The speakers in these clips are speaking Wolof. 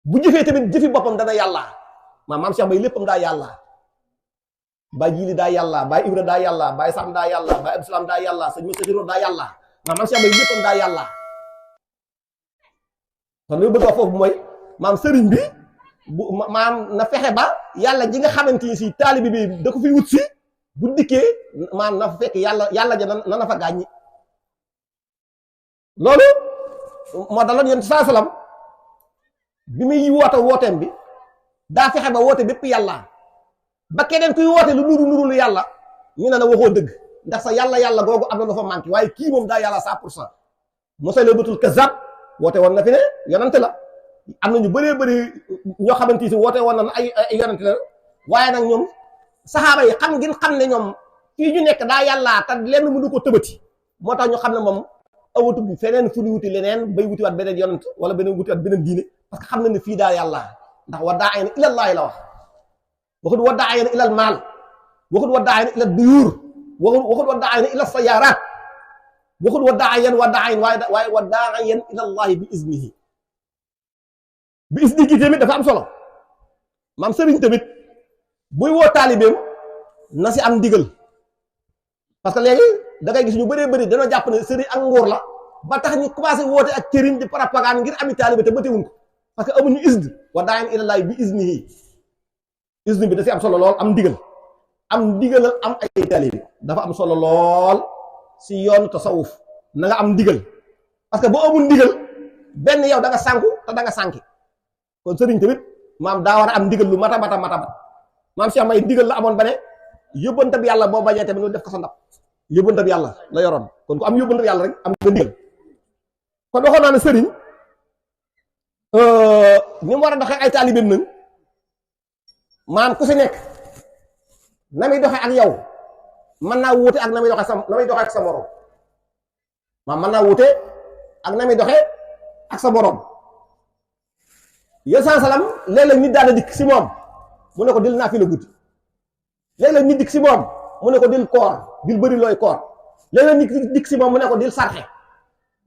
bu jëfee tamit jëfi boppam dana yàlla maam Cheikh Bay léppam daa yàlla Baay Jili daa yàlla Baay Ibra daa yàlla Baay Sam daa yàlla Baay Abdou Salam daa yàlla sëñ Moussa Xiro daa yàlla maam Cheikh Bay léppam daa yàlla kon li bëgg a wax foofu mooy maam sëriñ bi bu maam na fexe ba yàlla ji nga xamante ni si taalibi bi da ko fi wut si bu dikkee maam na fa fekk yàlla ja na fa gàññi loolu moo daloon yéen saa salaam bi muy wooteem bi daa fexe ba woote bépp yàlla ba keneen kuy woote lu nuru lu yàlla ñu ne la waxoo dëgg ndax sa yàlla googu am na lu fa manqué waaye kii moom daa yàlla 100% Musaylimatul Kazzab woote woon na fi ne yonante la am na ñu bëree bëri ñoo xamante si woote woon na ay yonante la waaye nag ñoom saxaaba yi xam ngeen xam ne ñoom fii ñu nekk daa yàllaa te lenn mënu ko tëbati moo tax ñu xam ne moom awatu bi feneen fu ñu wuti leneen bay wuti waat beneen yonant wala beneen wuti waat beneen diine parce que xam na ne fii daa yàllaa ndax wa daa'ina ilallaahi la wax waxut wa daa'ina ilal maal waxut wa daa'ina ilal duyuur waxut wa daa'ina ilal sayaaraat waxut wa daa'iyan waaye wa daa'iyan ilallaahi bi iznihi bi iznihi tamit dafa am solo maam sëriñ tamit buy woo taalibeem na si am ndigal parce que léegi da ngay gis ñu bëree bëri dañoo jàpp ne sëriñ ak nguur la ba tax ñu commencé woote ak cëriñ di propagande ngir ami taalibe te bëtewuñ ko parce que amuñu izn wa daa'iyan ilallaahi bi iznihi izn bi da si am solo lool am ndigal am ay taalibe dafa am solo lool si yoonu tasawuf na nga am ndigal parce que boo amul ndigal benn yow da nga sànku te da nga sànki kon sëriñ tamit maam daa war a am ndigal lu mata maam Cheikh May ndigal la amoon ba ne yóbbantab yàlla boo bañee tamit ñu def ko sa ndab yóbbantab yàlla la yoroon kon ku am yóbbantab yàlla rek am nga ndigal kon waxoon naa ne sëriñ ni mu war a doxee ay taalibeem nag maam ku si nekk na muy doxee ak yow mën naa wuute ak na muy doxee ak sa morom maam mën naa wuute ak na muy doxee ak sa morom yéen salaam léeg-léeg nit daana dikk si moom mu ne ko dil naa fi la guddi léeg-léeg nit dikk si moom mu ne ko dil koor dil bëri looy koor léeg-léeg nit dikk si moom mu ne ko dil sarxe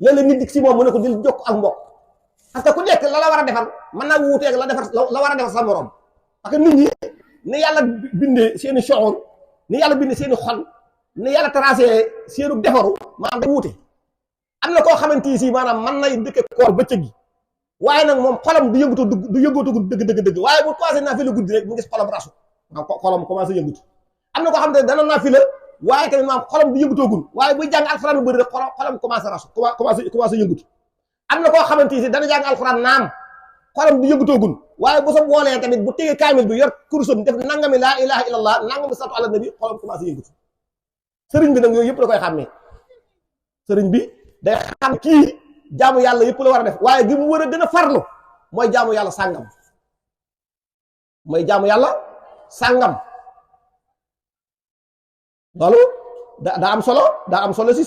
léeg-léeg nit dikk si moom mu ne ko dil jokk ak mbokk parce que ku nekk la war a defar mën naa wuuteeg la war a defar sa morom parce que nit ñi ni yàlla bindee seeni soxor ni yàlla bindee seeni xol ni yàlla tracé seenu defaru maanaam day wuute am na koo xamante ni si maanaam mën nay dëkke koor bëccëg gi waaye nag moom xolam du yëngatu dëgg waaye bu commencé naa fi la guddi rek mu gis xolam rasu waaw xolam commencé yëngatu am na koo xam ne dana naa fi la waaye tamit maam xolam du yëngatoogul waaye buy jàng alxuraan bu bëri rek xolam commencé rasu commencé yëngatu am na koo xamante ni dana jàng alxuraan naam xolam du yëngatoogul waaye bu sa boolee tamit bu tegee kaamil bi yor kurusam def nangami laa ilaha illallah nangami salatu ala nabi xolam commencé yëngatu sëriñ bi nag yooyu yëpp da koy xàmmee sëriñ bi day xam kii jaamu yàlla yëpp la war a def waaye gi mu war a gën a farlu mooy jaamu yàlla sàngam loolu daa am solo si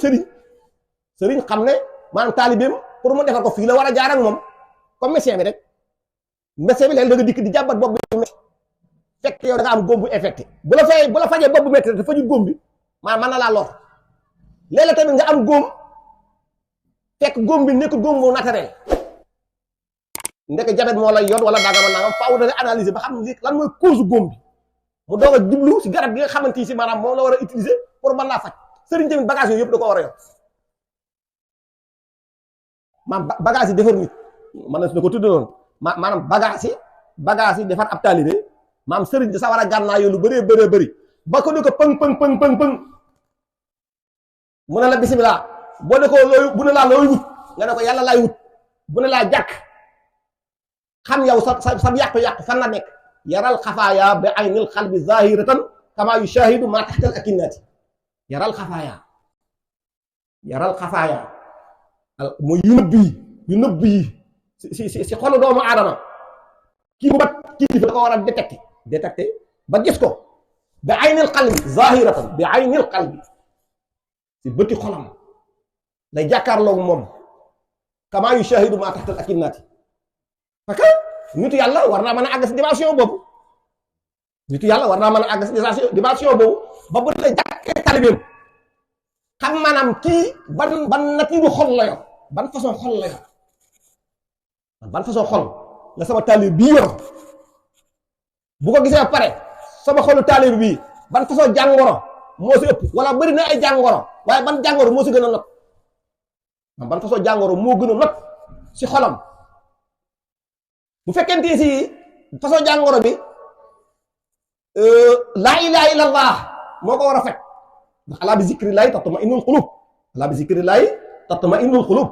sëriñ xam ne maanaam taalibeem pour mu defar ko fii la war a jaar ak moom comme médecin bi rek médecin bi léegi da nga dikk di jàmbat bopp bi fekk yow da nga am góom bu infecté bu la fajee bopp bu métti te fajul góom bi maanaam mën na laa lor léeg-léeg tamit nga am góom fekk góom bi nekk góom bu naturel ndek jabet moo lay yor wala nangam faaw dana analyser ba xam lan mooy cause góom bi mu doog a jublu si garab gi nga xamante ni si maanaam moom la war a utiliser pour mën laa faj sëriñ tamit bagage yooyu yëpp da ko war a yor maanaam bagage yi defar nit mën na ko tudde noonu maanaam bagage yi defar ab taalibe maanaam sëriñ da sa war a gànnaayoo lu bëree bëri ba ko ne ko pëng mu ne la bisimilah boo ne ko looy bu ne laa looy wut nga ne ko yàlla laay wut bu ne laa jàkk xam yow sa yàqu-yàqu fan la nekk yaral xafaaya bi aynil xalbi zahiratan kama yushahidu ma taxtal akinnati yaral xafaaya mooy yu nëbb yi si xolu doomu aadama kii bu bat kii da ko war a détecté ba gis ko bi aynil qalbi zahiratan bi aynil qalbi si bëti xolam day jàkkaarloog moom kama yushahidu ma taxtal akinnati parce que nitu yàlla war naa mën a àgg si dimension boobu ba bu dee jàkkee talibeem xam maanaam kii ban natiiru xol la yor ban façon xol nga sama taalib bii yor bu ko gisee pare sama xolu taalib bii ban façon jàngoro moo si ëpp wala bëri na ay jàngoro waaye ban jàngoro moo si gën a not ban façon jàngoro moo gën a not si xolam bu fekkente si façon jàngoro bi laa ilaha illallah moo ko war a fekk ndax alaa bi zikrillahi tatma'innul qulub alaa bi zikrillahi tatma'innul qulub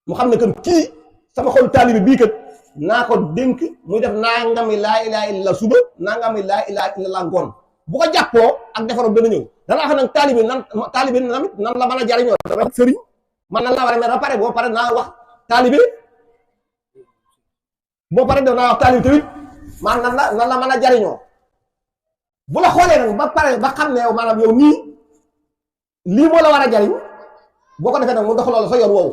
mu xam ne kan kii sama xolu taalibi bii kat naa ko dénk muy def nangami laa ilaha illallah suba nangami laa ilaha illallah ngoon bu ko jàppoo ak defaroon dana ñëw danaa xam nag taalibi nan la mën a jariñoo dama wax sëriñ man nan laa war a mel ba pare boo pare naa wax taalibi boo pare danaa wax taalibi tamit man nan la mën a jariñoo bu la xoolee nag ba pare ba xam ne yow maanaam yow nii lii moo la war a jariñ boo ko defee nag mu dox loolu sa yoon woowu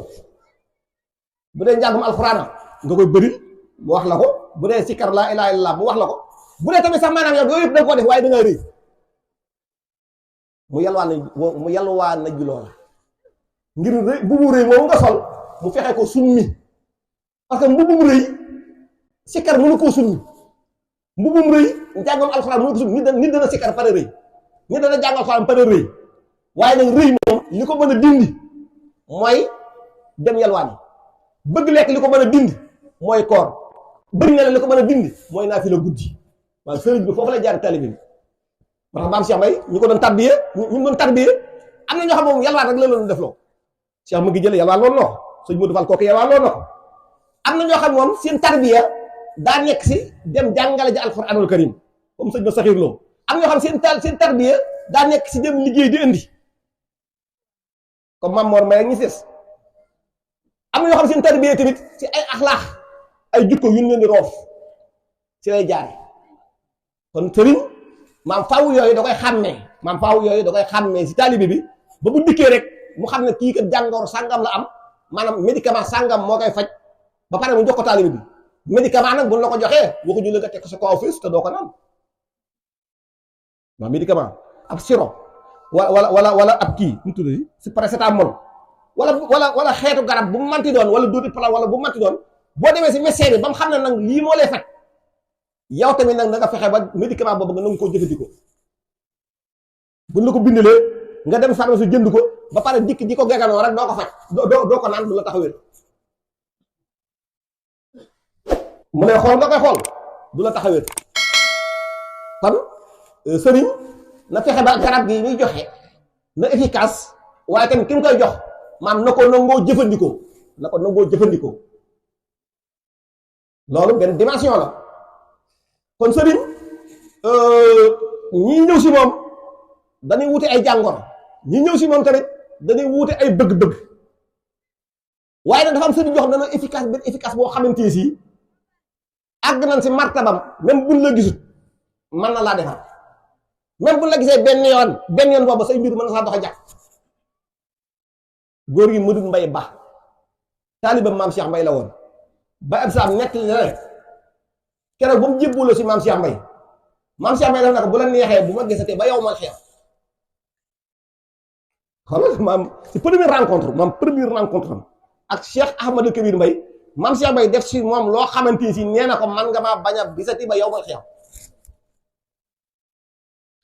bu dee njàngum alxuraan nga koy bëri mu wax la ko bu dee sikkar laa ilaaha illallaah mu wax la ko bu dee tamit sax maanaam yow yooyu yëpp da nga ko def waaye da nga rëy mu yalwaa na ji loola ngir rëy bu mu rëy moomu nga sol mu fexe ko summi parce que mbubum rëy sikkar mënu koo summi mbubum rëy njàngum alxuraan mënu ko summi nit dana sikkar pare rëy nit dana jàng alxuraan pare rëy waaye nag rëy moom li ko mën a dindi mooy dem yalwaani bëgg lekk li ko mën a dindi mooy koor bëgg na la li ko mën a dindi mooy naafila guddi waaye sëriñ bi foofu la jaar taalibe bi moo tax maam Cheikh Mbaye ñu ko doon tarbiyee ñu doon tarbiyee am na ñoo xam moom yalwaan rek la doon def loo Cheikh mu ngi jële yalwaan loolu noo sëñ Modou Fall kooku yalwaan loolu na ko am na ñoo xam moom seen tarbiya daa nekk si dem jàngale ji alxuraanul karim comme sëñ ba saxiir loo am ñoo xam seen tarbiya daa nekk si dem liggéey di indi comme Mame Mor Mbaye ak ñi des am na ñoo xam seen tarbiya tamit si ay axlaax ay jukko yu ñu leen di roof si lay jaare kon sëriñ maam faaw yooyu da koy xàmmee si taalibe bi ba bu dikkee rek mu xam ne kii kat jàngoro sàngam la am maanaam médicament sàngam moo koy faj ba pare mu jox ko taalibe bi médicament nag buñ la ko joxee boo ko jëlee nga teg ko sa kaw fis te doo ko naan waaw médicament ab sirop wala ab kii mu tudd si paracétamol wala xeetu garab bu mu manti doon wala duuti pala wala bu mu manti doon boo demee si médecin bi ba mu xam ne nag lii moo lay faj yow tamit nag na nga fexe ba médicament boobu nga nangu koo jëfandikoo buñ la ko bindalee nga dem pharmacie jënd ko ba pare dikk di ko geganoo rek doo ko faj doo ko naan du la tax a wér mu ne xool nga koy xool du la tax a wér kon sëriñ na fexe ba garab gi muy joxe na efficace waaye tamit ki mu koy jox maam na ko nangoo jëfandikoo loolu benn dimension la kon sëriñ ñi ñëw si moom dañuy wute ay jàngoro ñi ñëw si moom tamit dañuy wute ay bëgg-bëgg waaye nag dafa am sëriñ jox dana efficace benn efficace boo xamante si àgg nañ si martabam même buñ la gisut mën na laa defar même buñ la gisee benn yoon boobu say mbir mën na saa dox a jàkk góor gi Modou Mbaye Ba taalibam maam Cheikh Mbaye la woon ba ab saam nekk li rek keroog ba mu jébbuloo si maam Cheikh Mbaye def na ko bu la neexee bu ma gisatee ba yow ma xeex xoolal maam si première rencontre am ak Cheikh Ahmadou Kabir Mbaye maam Cheikh Mbaye def si moom loo xamante si nee na ko man nga maa bañ a gisati ba yow ma xeex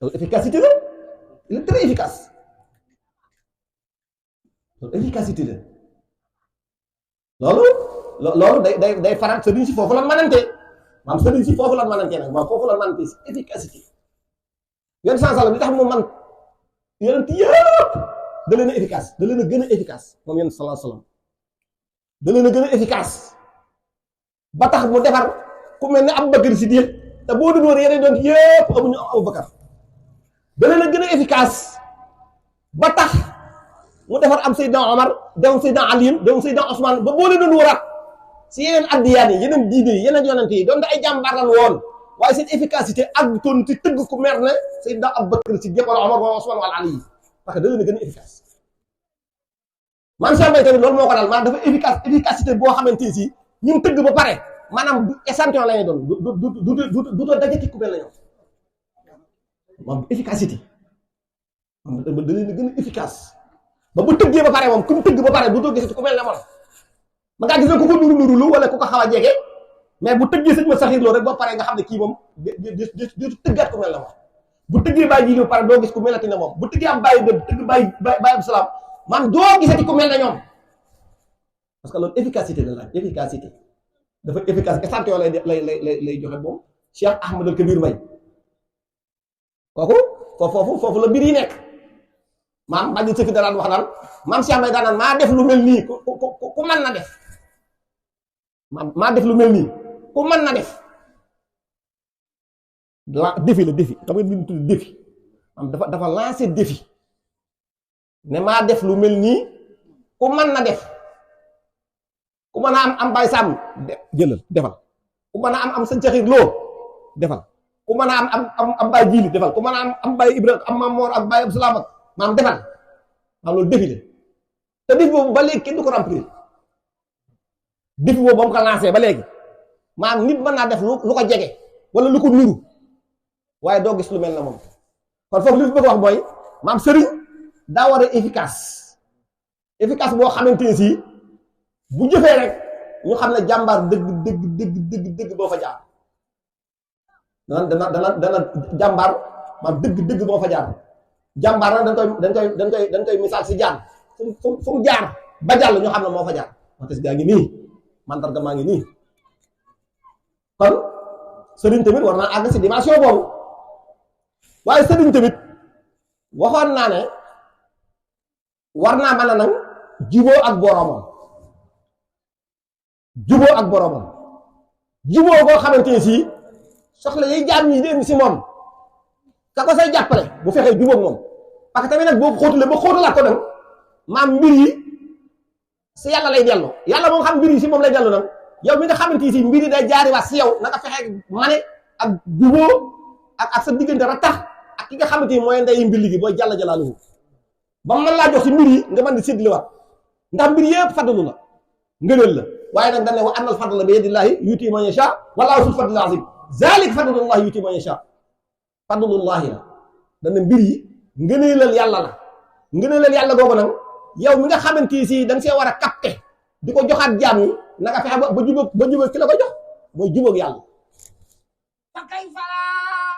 loolu efficacité la il est très efficace loolu day faral sëriñ si foofu la manante maam sëriñ si foofu la manante nag maam foofu la manante si efficacité yenn sens li tax mu man yonent yëpp da leen a efficace da leen a gën a efficace moom yenn sallallahu alayhi wasallam da leen a gën a efficace ba tax mu defar ku mel ne Abubakar Siddiq te boo doon wër yeneen doon yëpp amuñu Abubakar da leen a gën a efficace ba tax mu defar am Seydina Omar dem Seydina Ali dem Seydina Ousmane ba boo doon wëraat si yeneen addiyaan yi yeneen diine yi yeneen yonent yi doon da ay jàmbaar lan woon waaye seen efficacité ak toon ci tëgg ku mer ne Seydina Abubakar Siddiq wala Omar wala Ousmane wala Ali parce que da leen a gën a efficace maam Cheikh Mbaye tamit loolu moo ko daal maanaam dafa efficacité boo xamante si ñun tëgg ba pare maanaam du échantillon la ñuy doon du doon dajati ku mel na ñoom moom efficacité moom da leen a gën a efficace ba bu tëggee ba pare moom ku mu tëgg ba pare du doo gisati ku mel ne moom ma ngaa gis ne ku ko nuru lu wala ku ko xaw a jege mais bu tëggee sëñ ma saxiir loolu rek boo paree nga xam ne kii moom di tëggaat ku mel na moom bu tëggee bàyyi ji li ba pare doo gis ku melati ne moom bu tëggee am bàyyi dëgg tëgg bàyyi Abdou Salam man doo gisati ku mel na ñoom parce que loolu efficacité la laaj efficacité dafa efficace échantillon lay joxe moom Cheikh Ahmadul Kabir Mbaye kooku foofu la mbir yi nekk maam bàjj sëfi danaan wax naan maam Cheikh Mbaye daanaan maa def lu mel nii ku mën na def maa def lu mel nii ku mën na def défi la défi xam nga li ñu tudd défi am dafa lancé défi ne maa def lu mel nii ku mën na def ku mën a am Baye Sam jëlal defal ku mën a am sa jaxir loo defal ku mën a am Baye Jili defal ku mën a am Baye Ibrahima am Maam Mor ak Baye Abdou Salam ak maam defal maam loolu défi la te défi boobu ba léegi kenn du ko remplir défi boobu ba mu ko lancé ba léegi maam nit mën naa def lu ko jege wala lu ko nuru waaye doo gis lu mel na moom kon foofu li fi bëgg wax mooy maam sëriñ daa war a efficace boo xamante ne si bu jëfee rek ñu xam ne jàmbaar dëgg boo fa jaar dana jàmbaar maam dëgg boo fa jaar jàmbaar nag dañ koy misaal si jaar fu mu jaar ba jàll ñu xam ne moo fa jaar waxtes gaa ngi nii mandarga maa ngi nii kon sëriñ tamit war naa àgg si dimension boobu waaye sëriñ tamit waxoon naa ne war naa mën a nag juboo ak boroomam juboo boo xamante ne si soxla yi jaam ñi dem si moom ka ko say jàppale bu fexee jubóog moom parce que tamit nag boo xóotule ba xóotalaat ko nag maam mbir yi si yàlla lay dellu yàlla moom xam mbir yi si moom lay dellu nag yow mi nga xamante ni si mbir yi day jaariwaat si yow na nga fexee mane ak juboo ak sa diggante rattax ak ki nga xamante ni mooy ndeyi mbir gi booy jàlla jalaaluhu ba mën laa jox si mbir yi nga mën di séddliwaat ndax mbir yëpp fadlu la ngëneel la waaye nag dañ ne wa annal fadla bi yadillaahi yuti man yasha wallaahu zul fadlil azim zalik fadlullahi yuti man yasha fadlullahi la dañ ne mbir yi ngëneelal yàlla la ngëneelal yàlla googu nag yow mi nga xamante ni si da nga see war a capter di ko joxaat jaam yi na nga fexe ba jubóog ki la ko jox mooy jubóog yàlla fa kay falaa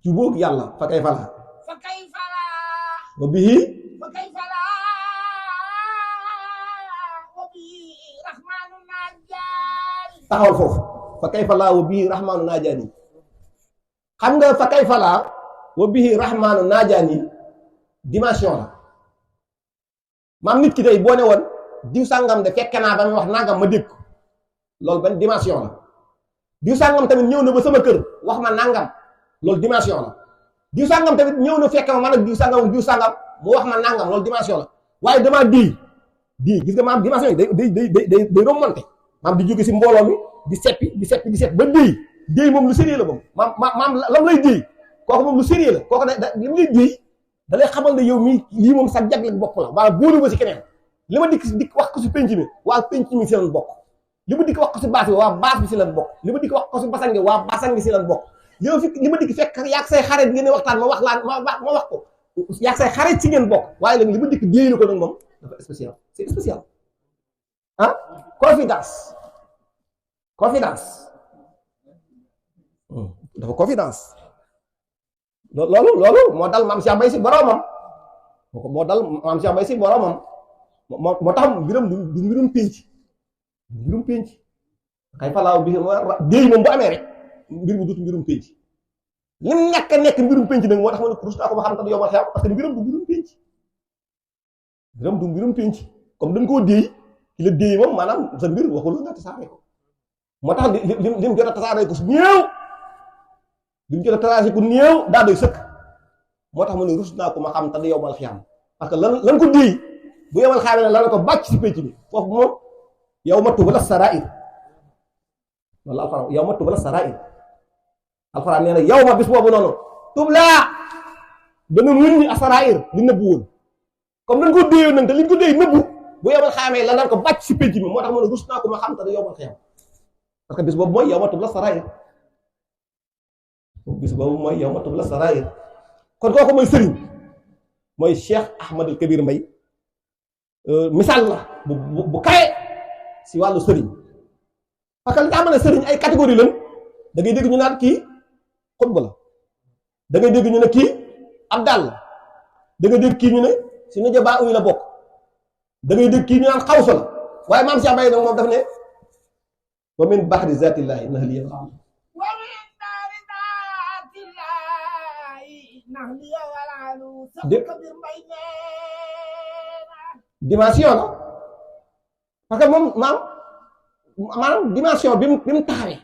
jubóog yàlla fa kay falaa fa kay falaa wa bihi fa kay falaa wa bihi rahmaanu najaani taxawal foofu fa kay falaa wa bihi rahmaanu najaani xam nga fa kay falaa wa bihi rahmaanu najaani dimension la maam nit ki tey boo ne woon diw sàngam de fekk naa ba muy wax nangam ma dégg ko loolu benn dimension la diw sàngam tamit ñëw na ba sama kër wax ma nangam loolu dimension la diw sàngam tamit ñëw na fekk ma man ak diw sàngam mu wax ma nangam loolu dimension la waaye damaa di gis nga maam dimension yi day remonté maam di jóge si mbooloo mi di seppi ba déy moom lu sérieux la moom maam lam lay déy kooku moom lu sérieux la kooku li mu lay déy da lay xamal ne yow mii lii moom sax jagleel bopp la wala boolu ba si keneen li ma dikk wax ko si penc mi waa penc mi si lan bokk li ma dikk wax ko si baas bi waa baas bi si lan bokk li ma dikk wax ko si basang bi waa basang bi si lan bokk li ma dikk fekk yaag say xarit ngeen waxtaan ma wax ko yaag say xarit si ngeen bokk waaye léegi li ma dikk déey ko nag moom dafa spécial c'est spécial ah confidence dafa confidence loolu moo dal maam Cheikh Mbaye si boromam moo dal maam Cheikh Mbaye si boromam moo tax mbiram du mbirum pénc xay falaaw bi déey moom bu amee rek mbir mu dut mbirum pénc li mu ñàkk a nekk mbirum pénc nag moo tax ma ne kurus naa ko ba xam te yow ma xew parce que mbiram du mbirum pénc comme dañ koo déey ki la déey moom maanaam sa mbir waxul nga tasaare ko moo tax li mu jot a tasaare ko su néew daa doy sëkk moo tax ma ne rus naa ko ma xam te yow ma xew parce que lan ko déey bu yemal xaamee ne la ko bàcc si pénc bi foofu moom yow ma tubala sarair loolu alxuraan yow ma tubala sarair alxuraan nee na yow ma bis boobu noonu tublaa dana wën ni asarair li nëbbu woon comme dañ ko déeyoon nag te liñ ko déey nëbbu bu yemal xaamee la ko bàcc si pénc bi moo tax ma ne rus naa ko ma xam te yow ma xew parce que bis boobu mooy yow ma tubala sarair kon kooku mooy sëriñ mooy Cheikh Ahmadul Kabir Mbaye misaal la bu kawe si wàllu sëriñ parce que li tax ma ne sëriñ ay catégorie lañ da ngay dégg ñu naan kii xutba la da ngay dégg ñu ne kii ab daal la da ngay dégg kii ñu ne si na jabaa uy la bokk da ngay dégg kii ñu naan xawsa la waaye maam Cheikh Baye nag moom daf ne wa min bahri zatillahi nahliya dimension la parce que moom maanaam dimension bi mu taxawee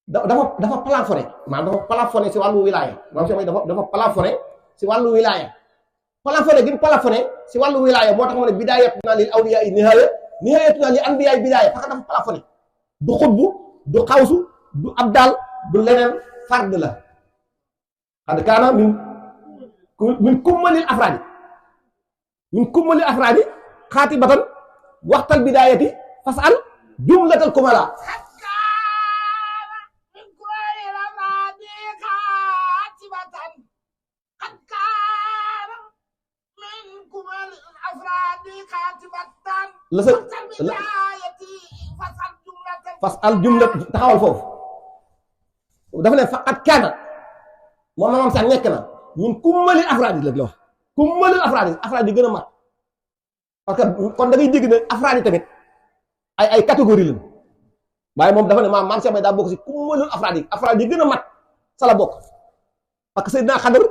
dafa plafonné maanaam dafa plafonné si wàllu wilaya maanaam si dafa plafonné si wàllu wilaya plafonné gi mu plafonné si wàllu wilaya moo tax ma ne bidayatuna lil awliya nihayatuna lil anbiya bidaya parce que dafa plafonné du xutbu du xawsu du abdal du leneen fard la xad kaana min kummalil afraadi xaatibatan waxtal bidayati fasal jumlatal kumala la sa fasal jumla taxawal foofu dafa ne faqat kaana moom moom sax nekk na min kummalil afraadi la wax kummalil afraadi gën a mat parce que kon da ngay dégg ne afraadi tamit ay catégorie lañ waaye moom dafa ne maam Cheikh Baye daa bokk si kummalul afraadi gën a mat sa la bokk parce que Seydina Xadar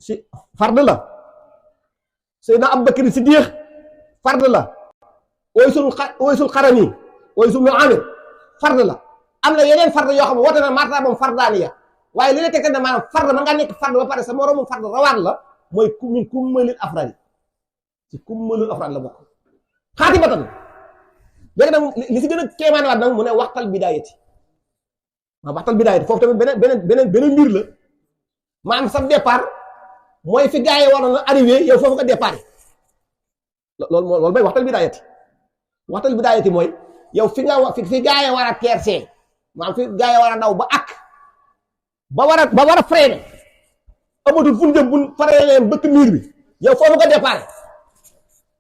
si fard la Seydina Abubakar Siddiq fard la Oysul Qarani Oysul Amir fard la am na yeneen fard yoo xam ne woote na martabam fardaaniya waaye li la teg ne maanaam fard man ngaa nekk fard ba pare sa moroomum fard rawaan la mooy min kummalil afraadi si kummalul afraadi la bokk xaatibatan léegi nag li si gën a kéemaane waat nag mu ne waxtal bidaayati foofu tamit beneen mbir la maanaam sa départ mooy fi gars yi waroon a arrivé yow foofu nga départ loolu mooy waxtal bidaayati mooy yow fi gars yi war a teersee maanaam fi gars yi war a daw ba ak ba war a freiné amatul fu ñu jëm bu freiné bëkk miir bi yow foofu nga départ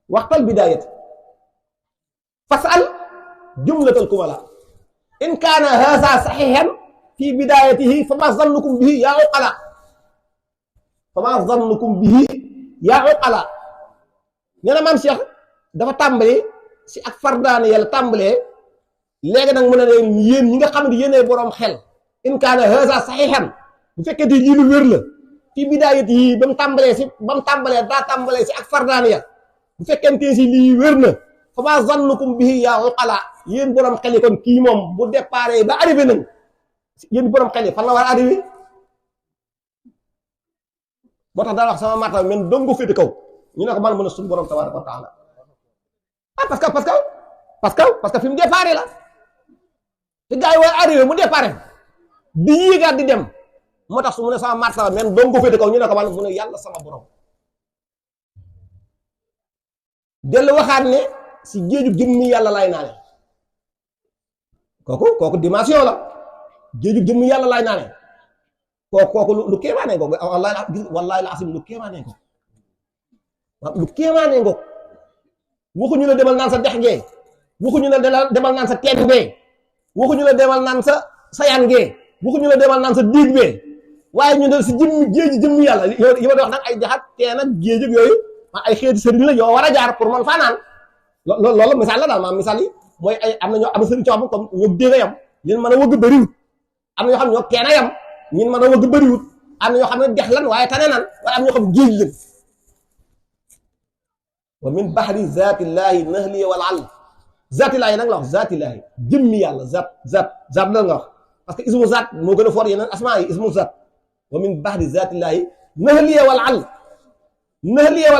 waxtal bidaayati fasal jumlatal kumala in kaana haza saxihan fi bidayatihi fama zannukum bihi yaa uqala nee na maam Cheikh dafa tàmbali si ak fardaane yàlla tàmbalee léegi nag mu ne leen yéen ñi nga xam ne yéenay boroom xel in kaana haza saxihan bu fekkee te lii lu wér la fi bidayatihi ba mu tàmbalee daa tàmbalee si ak fardaane ya bu fekkente si lii wér na fama zannukum bihi yaa uqala yéen borom xel yi kon kii moom bu départ ba arrivé nañ yéen borom xel yi fan la war a arrivé moo tax daal wax sama martaba men dongo féete kaw ñu ne ko man mën a suñu borom tabaraka wa taala parce que fi mu départ la fi gars yi war a arrivé mu départ di yéegaat di dem moo tax su mu ne sama martaba men dongo féete kaw ñu ne ko man mu ne yàlla sama borom dellu waxaat ne si géeju jëmmi yàlla lay naane kooku dimension la géeju jëmmi yàlla lay naane kooku lu kéemaane ngoog wallahi la asim lu kéemaane ngoog lu kéemaane ngoog waxuñu la demal naan sa dex gee waxuñu la demal naan sa teen bee waxuñu la demal naan sa yan gee waxuñu la demal naan sa diig bee waaye ñu ne si géeju jëmmi yàlla yi ma di wax nag ay jaxat teen ak géej ak yooyu ay xeeti sëriñ la yoo war a jaar pour man faa naan loolu misaal la daal maam misaal yi mooy ay am na sëriñ coo xam comme ñoo dégg a yam leen mën a wëgg bëriwut am na ñoo xam ne ñoo teen a yam ñun mën a wëgg bëriwut am na ñoo xam ne dex lan waaye tane nan waaye am ñoo xam géej lan wa min bahri zatillahi nahliya wal al zatillahi nag la wax zatillahi jëmmi yàlla zat la nga wax parce que ismu zat moo gën a foor yeneen asmaa yi ismu zat wa min bahri zatillahi nahliya wal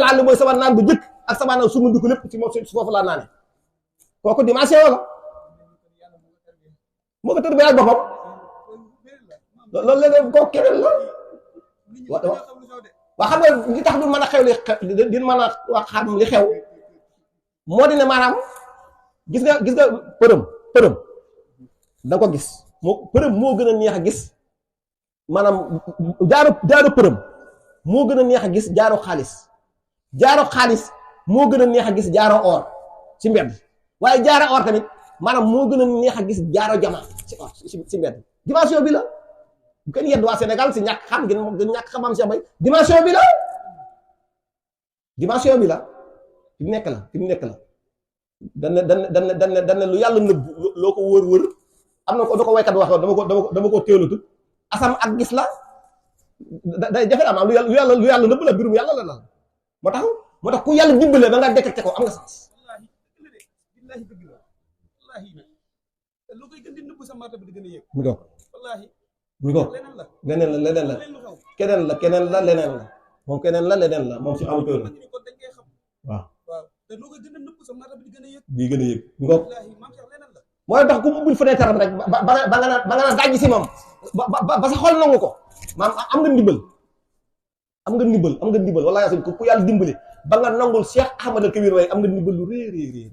al mooy sama naan bu jëkk ak sama naan su ma dugg lépp ci moom si foofu laa naane kooku dimension la moo ko tërbiyal boppam loolu léegi kooku keneen la waa xam nga li tax du mën a xew di mën a wax xam li xew moo di ne maanaam gis nga përëm da nga ko gis përëm moo gën a neex a gis maanaam jaaro përëm moo gën a neex a gis jaaro xaalis moo gën a neex a gis jaaro or ci mbedd waaye jaaro or tamit maanaam moo gën a neex a gis jaaro jama si mbedd dimension bi la bu kenn yedd waa Sénégal si ñàkk xam gën ñàkk xam am Cheikh Baye dimension bi la fi mu nekk la dan lu yàlla nëbb loo ko wër am na ko da ko waykat waxoon dama ko teelu tut asam ak gis la day jafe la maanaam lu yàlla nëbb la birum yàlla la moo tax ku yàlla dimbale ba nga détecté ko am nga sens billahi dëgg la wallahi lu koy gën di nëbb sa martaba di gën a yëg mu doog wallahi mu doog leneen la keneen la leneen la moom keneen la leneen la moom si amu tool la kon dañ koy xam waaw te lu koy gën a nëbb sa martaba di gën a yëg di gën a yëg mu doog wallahi maam Cheikh leneen la mooy tax ku mu ubbil fenêtre am rek ba nga na dajji si moom ba sa xol nangu ko maam am nga ndimbal wala yaa ku yàlla dimbali ba nga nangul Cheikh Ahmad al Kabir waaye am nga ndimbal lu réy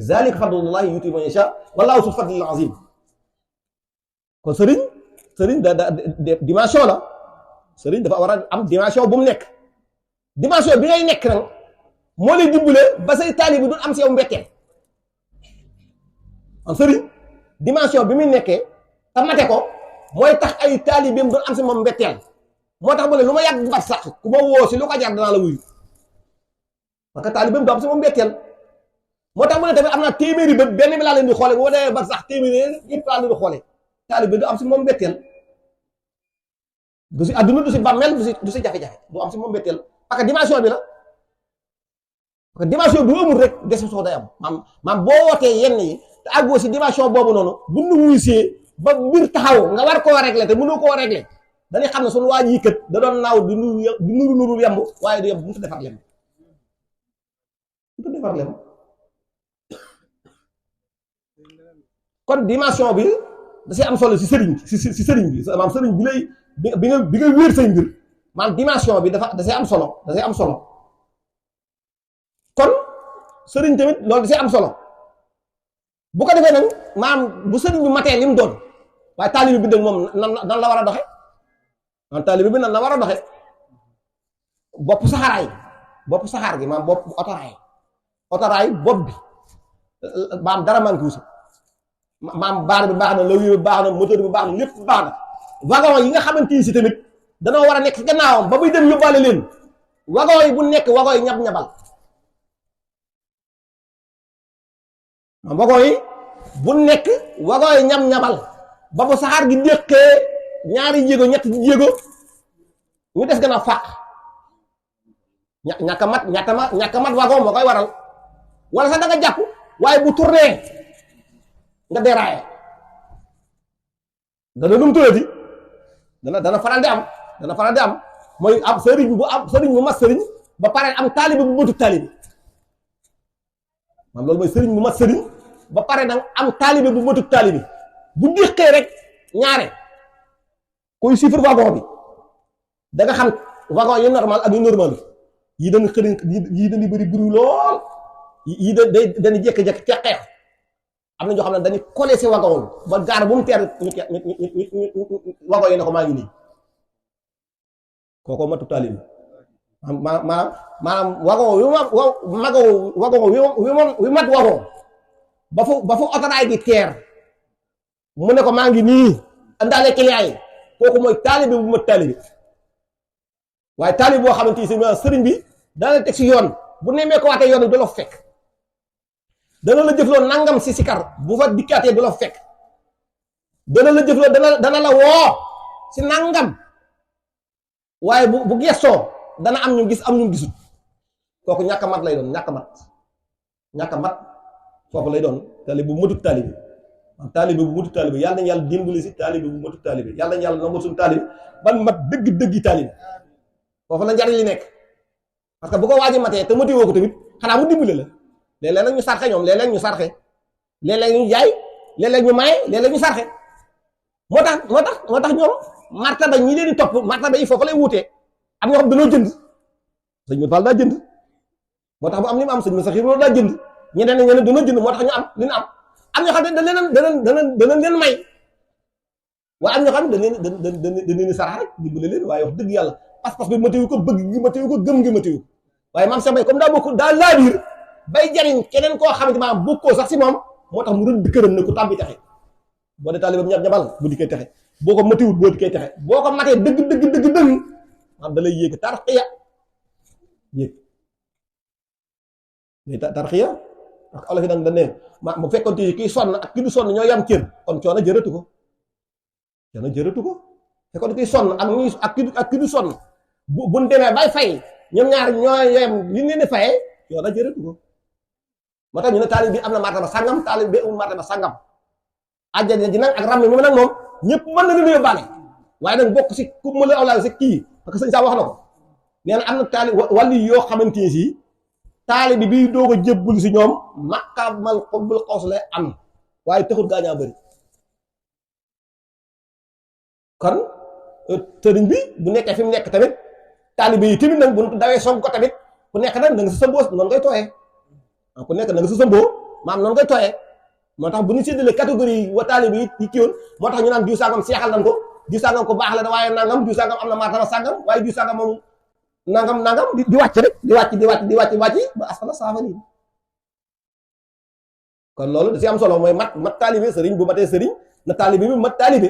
zalika fadlullahi yuti man yasha wallahu sul fadlil azim kon sëriñ da dimension la sëriñ dafa war a am dimension bu mu nekk dimension bi ngay nekk nag moo lay dimbale ba say taalibe du am si yow mbetteel am sëriñ dimension bi muy nekkee te mate ko mooy tax ay taalibeem doon am si moom mbetteel moo tax mu ne lu ma yàgg bat sax ku ma woo si lu ko jar danaa la wuyu parce que taalibeem du am si moom mbetteel moo tax mu ne tamit am naa téeméeri bët benn bi laa leen di xoole boo dee bat sax téeméeri yëpp laa leen di xoole taalibe du am si moom mbetteel du si adduna du si bàmmeel du si jafe-jafe du am si moom mbetteel parce que dimension bi la parce que dimension bi amul rek desu soo day am maam boo wootee yenn yi te àggoo si dimension boobu noonu bu nu wuysee ba mbir taxaw nga war koo régler te mënoo koo régler dañuy xam ne sunu waa ji kët da doon naaw di nuru yemb waaye du yemb bu mu defar lem kon dimension bi da see am solo si sëriñ bi maam sëriñ bi lay bi nga wéer say mbir maam dimension bi da see am solo kon sëriñ tamit loolu da see am solo bu ko defee nag maam bu sëriñ bi matee li mu doon waaye taalibe bi nag moom nan la war a doxe maam taalibe bi nan la war a doxe bopp saxaar gi maam bopp otoraay bopp bi maam dara man ki wusi maam baar bi baax na lawyi bi baax na moteur bi baax na lépp baax na wagon yi nga xamante ni si tamit danoo war a nekk si gannaawam ba muy dem yóbbaale leen wagon yi bu nekk wagon yi ñab-ñabal maam wagon yi bu nekk wagon yi ñab-ñabal ba bu saxaar gi déqee ñaari jéego ñetti jéego ñu des gën a fàq ñàkk a mat wagon moo koy waral wala sax da nga jàpp waaye bu tourné nga déraillé dana dum turati dana faral di am mooy am sëriñ bu mat sëriñ ba pare am taalibe bu matut taalibe man loolu mooy sëriñ bu mat sëriñ ba pare nag am taalibe bu matut taalibe bu déqee rek ñaare koy chiffre wagon bi da nga xam wagon yi normal ak yu normal yi dañu xëriñ yi dañu bëri bruit lool yi dañu jékki-jékki teqeex am na ñoo xam ne dañuy collé si wagon ba gaar bu mu teer wagon yi ne ko maa ngi nii kooku matu taalibe maanaam wagon wi mat wagon ba fu otoraay gi teer mu ne ko maa ngi nii andaale client yi kooku mooy taalibe bu mat taalibe waaye taalibe boo xamante ni sëriñ bi dana teg si yoon bu nemmee ko waatee yoon bi du la fekk dana la jëfloo nangam si sikar bu fa dikkaatee du la fekk dana la jëfloo dana la woo si nangam waaye bu gestoo dana am ñu gis am ñu gisut kooku ñàkk a mat lay doon ñàkk a mat foofu lay doon taalibe bu matut taalibe taalibe bu matut taalibe yàlla nañu yàlla dimbali si taalibe bu matut taalibe yàlla nañu yàlla nangul suñu taalibe ban mat dëgg-dëggi taalibe foofu la njariñ li nekk parce que bu ko waaji matee te mati woo ko tamit xanaa mu dimbale la léeg-léeg nag ñu sarxe ñoom léeg-léeg ñu sarxe léeg-léeg ñu jaay léeg-léeg ñu maye léeg-léeg ñu sarxe moo tax ñoom martaba ñi leen di topp martaba yi foofu lay wuutee am ñoo xam dañoo jënd sëñ bi Fall daa jënd moo tax bu am li mu am sëñ bi sax loolu daa jënd ñeneen dañoo jënd moo tax ñu am li ñu am ñoo xam ne dana leen may waaye am ñoo xam ne dañ leen sarax rek dimbale leen waaye wax dëgg yàlla pas-pas bi matiwu ko bëgg gi matiwu ko gëm gi matiwu waaye maam Cheikh Baye comme daa bokk daa laabiir bay jariñ keneen koo xamante maanaam bokkoo sax si moom moo tax mu rëdd këram ne ku tàbbi texe boo dee taalibam ñabal bu dikkee texe boo ko matiwut boo dikkee texe boo ko matee dëgg maam da lay yéeg tarxiya yéeg day tarxiya ak olof yi da ne ma bu fekkoon te kii sonn ak ki du sonn ñoo yam cër kon coono jërëtu ko fekkoon kii sonn ak ki du sonn buñ demee bay fay ñoom ñaar ñoo yem li leen di fayee coono jërëtu ko moo tax ñu ne taalib bi am na martaba sangam taalib bi amul martaba sangam àjjana ji nag ak ram mi nag moom ñëpp mën na leen a yóbbaale waaye nag bokk si ku mu la awlaal si kii parce que sëñ saa wax na ko nee na am na taalib wàllu yoo xamante ni si taalib bi bii doog a jébbul si ñoom maqamal xubbul xaws lay am waaye taxul gaañaa bëri kon sëriñ bi bu nekkee fi mu nekk tamit taalib yi tamit nag bu dawee song ko tamit ku nekk nag da nga sa sëmboo noonu ngay tooyee ku nekk da nga sa sëmboo maam noonu ngay tooyee moo tax bu ñu séddalee catégorie wa taalib yi kii woon moo tax ñu naan diw sangam seexal nañ ko diw sangam ko baax la da waaye nangam diw sangam am na martaba sangam waaye diw sangam moom nangam di wàcc rek di wàcc ba asfala saafaliin kon loolu da si am solo mooy mat taalibe sëriñ bu matee sëriñ na taalibe bi mat taalibe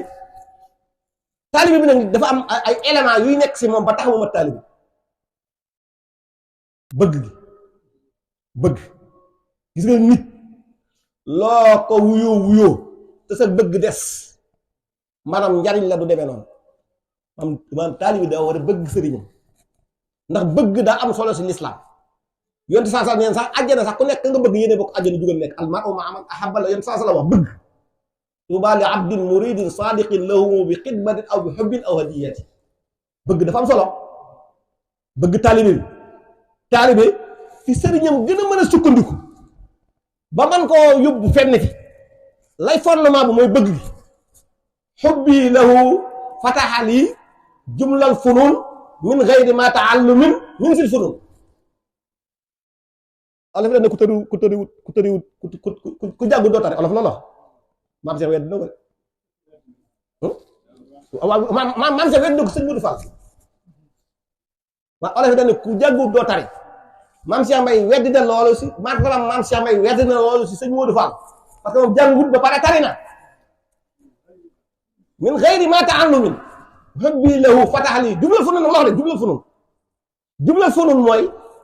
bi nag dafa am ay éléments yuy nekk si moom ba tax mu mat taalibe bëgg gis nga nit loo ko wuyoo te sa bëgg des maanaam njariñ la du demee noonu maanaam taalibe daa war a bëgg sëriñam ndax bëgg daa am solo si lislaam yonent saa neen sax àjjana sax ku nekk nga bëgg yéene bokk àjjana jugal nekk almaru ma'a man ahabba la yonent saa la wax bëgg tuuba li abdin muridin sadiqin lahu bi xidmatin aw bi hubbin aw hadiyati bëgg dafa am solo bëgg taalibe fi sëriñam gën a mën a sukkandiku ba man koo yóbbu fenn fi lay fondement bi mooy bëgg gi xubbi lahu fataxali jumlal funun min gayri ma taallumin min fil funun olof la ne ku jàggu doo tare olof loolu maam Cheikh wedd na ko maam Cheikh wedd na ko sëñ Modou Fall olof la ne ku jàggu doo tare maam Cheikh Mbaye weddi na loolu si maam Cheikh Mbaye weddi na loolu si sëñ Modou Fall parce que moom jàngut ba pare tari na min gayri ma taallumin xubbi lahu fataxali jublal funun wax de jublal funun mooy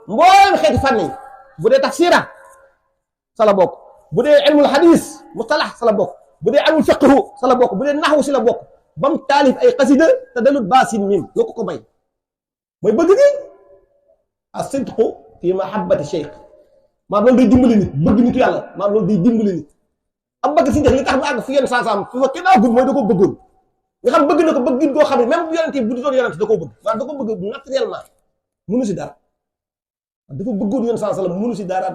mbooleem xeeti fànn yi bu dee tafsira sa la bokk bu dee ilmul hadis mustalax sa la bokk bu dee ilmul fiqhu sa la bokk bu dee naxwu si la bokk ba mu taalif ay xasida te dalut baasin mim loo ko may mooy bëgg gi as-sidqu fi mahabbati cheikh maam loolu day dimbali nit bëgg nitu yàlla maam loolu day dimbali nit am bëgg si ndex li tax mu àgg fi yenn saasam fi fa kenn àggul mooy da ko bëggoon nga xam bëgg na ko bëgg goo xam ne même bu yonente bu du doon yonente da koo bëgg maanaam da ko bëgg naturellement mënu si dara dafa bëggoon yoon saa salaam mënu si dara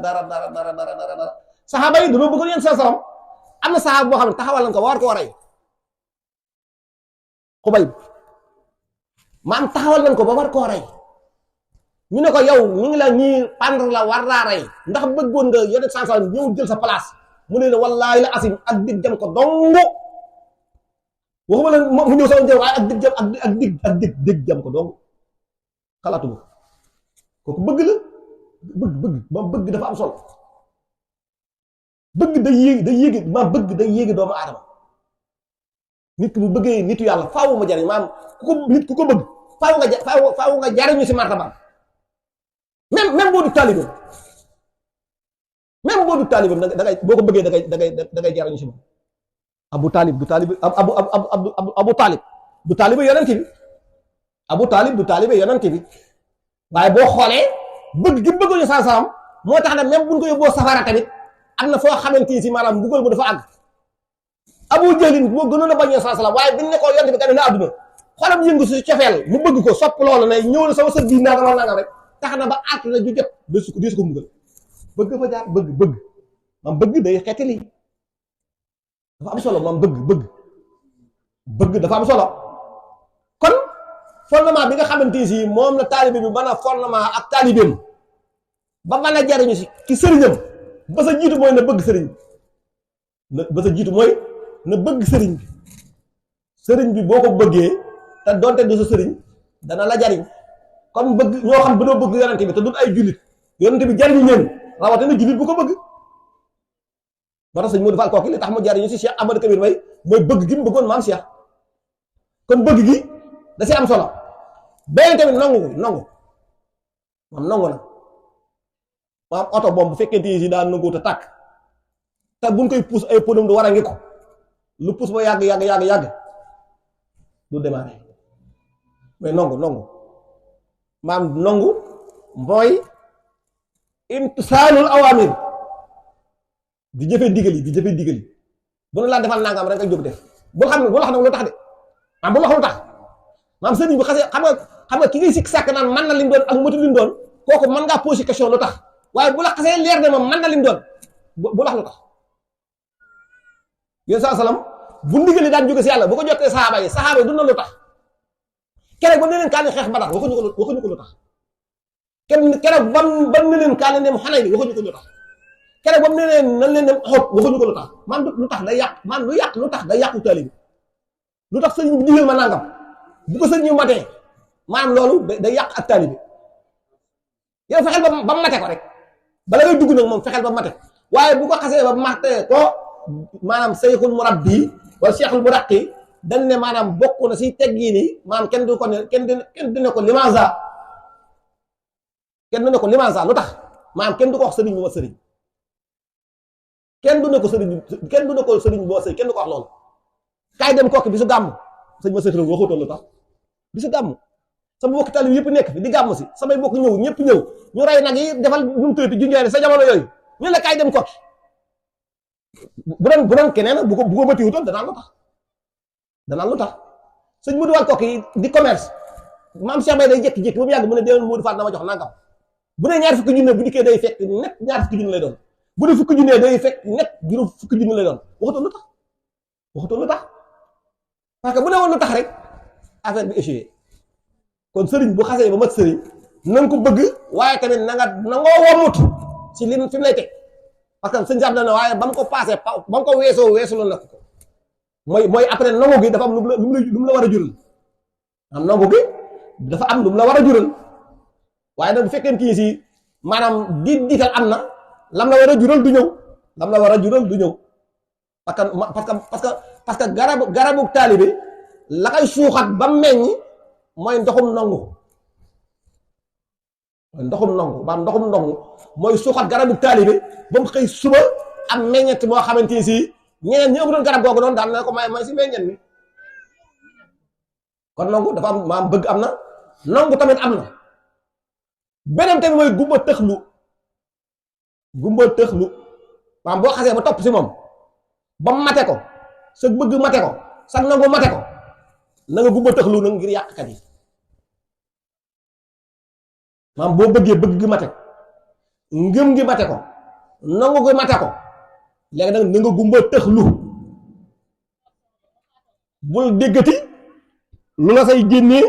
saxaaba yi dañoo bëggoon yoon saa salaam am na saxaaba boo xam ne taxawal nañ ko war koo rey Xubayb maam taxawal nañ ko ba war koo rey ñu ne ko yow ñu ngi la ñii pendre la war laa rey ndax bëggoon nga yoon saa salaam ñëw jël sa place mu ne wallaahi la asim ak dig jam ko dongo waxuma la mu ñëw sama jëm waaye ak dig jam ak dig jam ko dong xalaatu ko kooku bëgg la bëgg moom bëgg dafa am solo bëgg day yéegi doomu aadama nit ki bu bëggee nitu yàlla faaw ma jariñ maanaam ku ko bëgg faaw nga jariñu si martaba même boo du taalibeem da ngay boo ko bëggee da ngay jariñu si moom Abu Talib du taalibe Abu Talib du taalibe yonent bi Abu Talib du taalibe yonent bi waaye boo xoolee bëgg gi bëgguñu saa salaam moo tax nag même buñ ko yóbboo safara tamit am na foo xamante ni si maanaam mbugal bu dafa àgg Abu Jahlin boo gënoon a bañee saa salaam waaye biñ ne ko yonent bi gane na àdduna xolam yëngu si cofeel mu bëgg ko sopp loolu ne ñëw na sama sët bii nangam rek tax na ba àtt na ju jot desu ko mbugal bëgg fa jaar bëgg maam bëgg day xeetali dafa am solo moom bëgg dafa am solo kon fondement bi nga xamante si moom la taalibe bi mën a fondement ak taalibeem ba mën a jariñu si ki sëriñam ba sa jiitu mooy na bëgg sëriñ bi sëriñ bi boo ko bëggee te donte du sa sëriñ dana la jariñ kon bëgg ñoo xam ba doo bëgg yonente bi te dut ay jullit yonente bi jariñu leen rawatina jullit bu ko bëgg moo tax sëñ Modou Fall kooki li tax mu jariñu si Cheikh Ahmadou Kabir Mbaye mooy bëgg gi mu bëggoon maam Cheikh kon bëgg gi da si am solo beneen tamit nangu moom nangu na maam oto boobu bu fekkente ni si daa nangu te tàkk te buñ koy pousse ay ponum du war a ngi ko lu pousse ba yàgg du démarrer mais nangu maam nangu mooy imtisaalul awaamir di jëfee ndigal yi bu ne laa defal nangam rek nga jóg def bul xam nag lu tax de maam bul wax lu tax maam sëriñ bu xasee xam nga ki ngay sikk sàkk naan man na lim doon ak motu lim doon kooku mën ngaa posé question lu tax waaye bu la xasee leer ne moom man na lim doon bu wax lu tax yéen saa salaam bu ndigal yi daan jóge si yàlla bu ko jotee saxaaba yi du na lu tax keroog ba ne leen kaani xeex Badar waxuñu ko lu tax keroog ban ne leen kaani dem Xunayn bi waxuñu ko lu tax keroog ba mu ne leen nan leen dem Uhud waxuñu ko lu tax man lu tax day yàq man lu tax day yàqu taalibi lu tax sëñ bi digal ma nangam bu ko sëñ ñu matee maanaam loolu day yàq ak taalibi yow fexeel ba mate ko rek bala ngay dugg nag moom fexeel ba mate waaye bu ko xasee ba matee ko maanaam sayxul murabbi wala cheikhul muraqi dañ ne maanaam bokk na si teggi ni maanaam kenn du ne ko limanza lu tax maanaam kenn du ko wax sëriñ bu ma sëriñ kenn du ne ko sëriñ bu ma sëriñ kenn du ko wax loolu kaay dem kokki bi su gàmm sëñ ma sëriñ waxutoon lu tax bi su gàmm sama bokk tali yëpp nekk fi di gàmm si samay bokk ñëw ñëpp ñëw ñu rey nag yi defal ñu tëyti junjee sa jamono yooyu ñu la kaay dem kokki bu doon keneen bu ko matiwutoon danaan lu tax sëñ Modou Fall kokki di commerce maam Cheikh Baye day jékki-jékki ba mu yàgg mu ne déwén Modou Fall dama jox nangam bu dee ñaar fukki junne bu dikkee day fekk net ñaar fukki junne lay doon bu dee fukki junne day fekk net juróom fukki junne lay doon waxutoon lu tax parce que bu ne woon lu tax rek affaire bi échoué kon sëriñ bu xasee ba mat sëriñ na nga ko bëgg waaye tamit na ngoo womut ci li fi mu lay teg parce que sëñ Saam na ne waaye ba mu ko passé ba mu ko weesu loolu nag ko mooy après nangu gi dafa am lu mu la war a jural nangu gi dafa am lu mu la war a jural waaye nag bu fekkee kii si maanaam diital am na lam la war a jural du ñëw parce que garabu taalibe la koy suuxat ba meññ mooy ndoxum nangu mooy suuxat garabu taalibe ba mu xëy suba am meññet moo xamante ni si ñeneen ñi ëpp garab googu doon daan na ko may si meññet mi kon nangu dafa am maam bëgg am na nangu tamit am na beneen tamit mooy gumba tëxlu maam boo xasee ba topp si moom ba mate ko sa bëgg mate ko sa nangu mate ko na nga gumba tëxlu nag ngir yàqkat yi maam boo bëggee bëgg gi mate ko ngëm gi mate ko nangu gi mate ko léegi nag na nga gumba tëxlu bul déggati lu la say génnee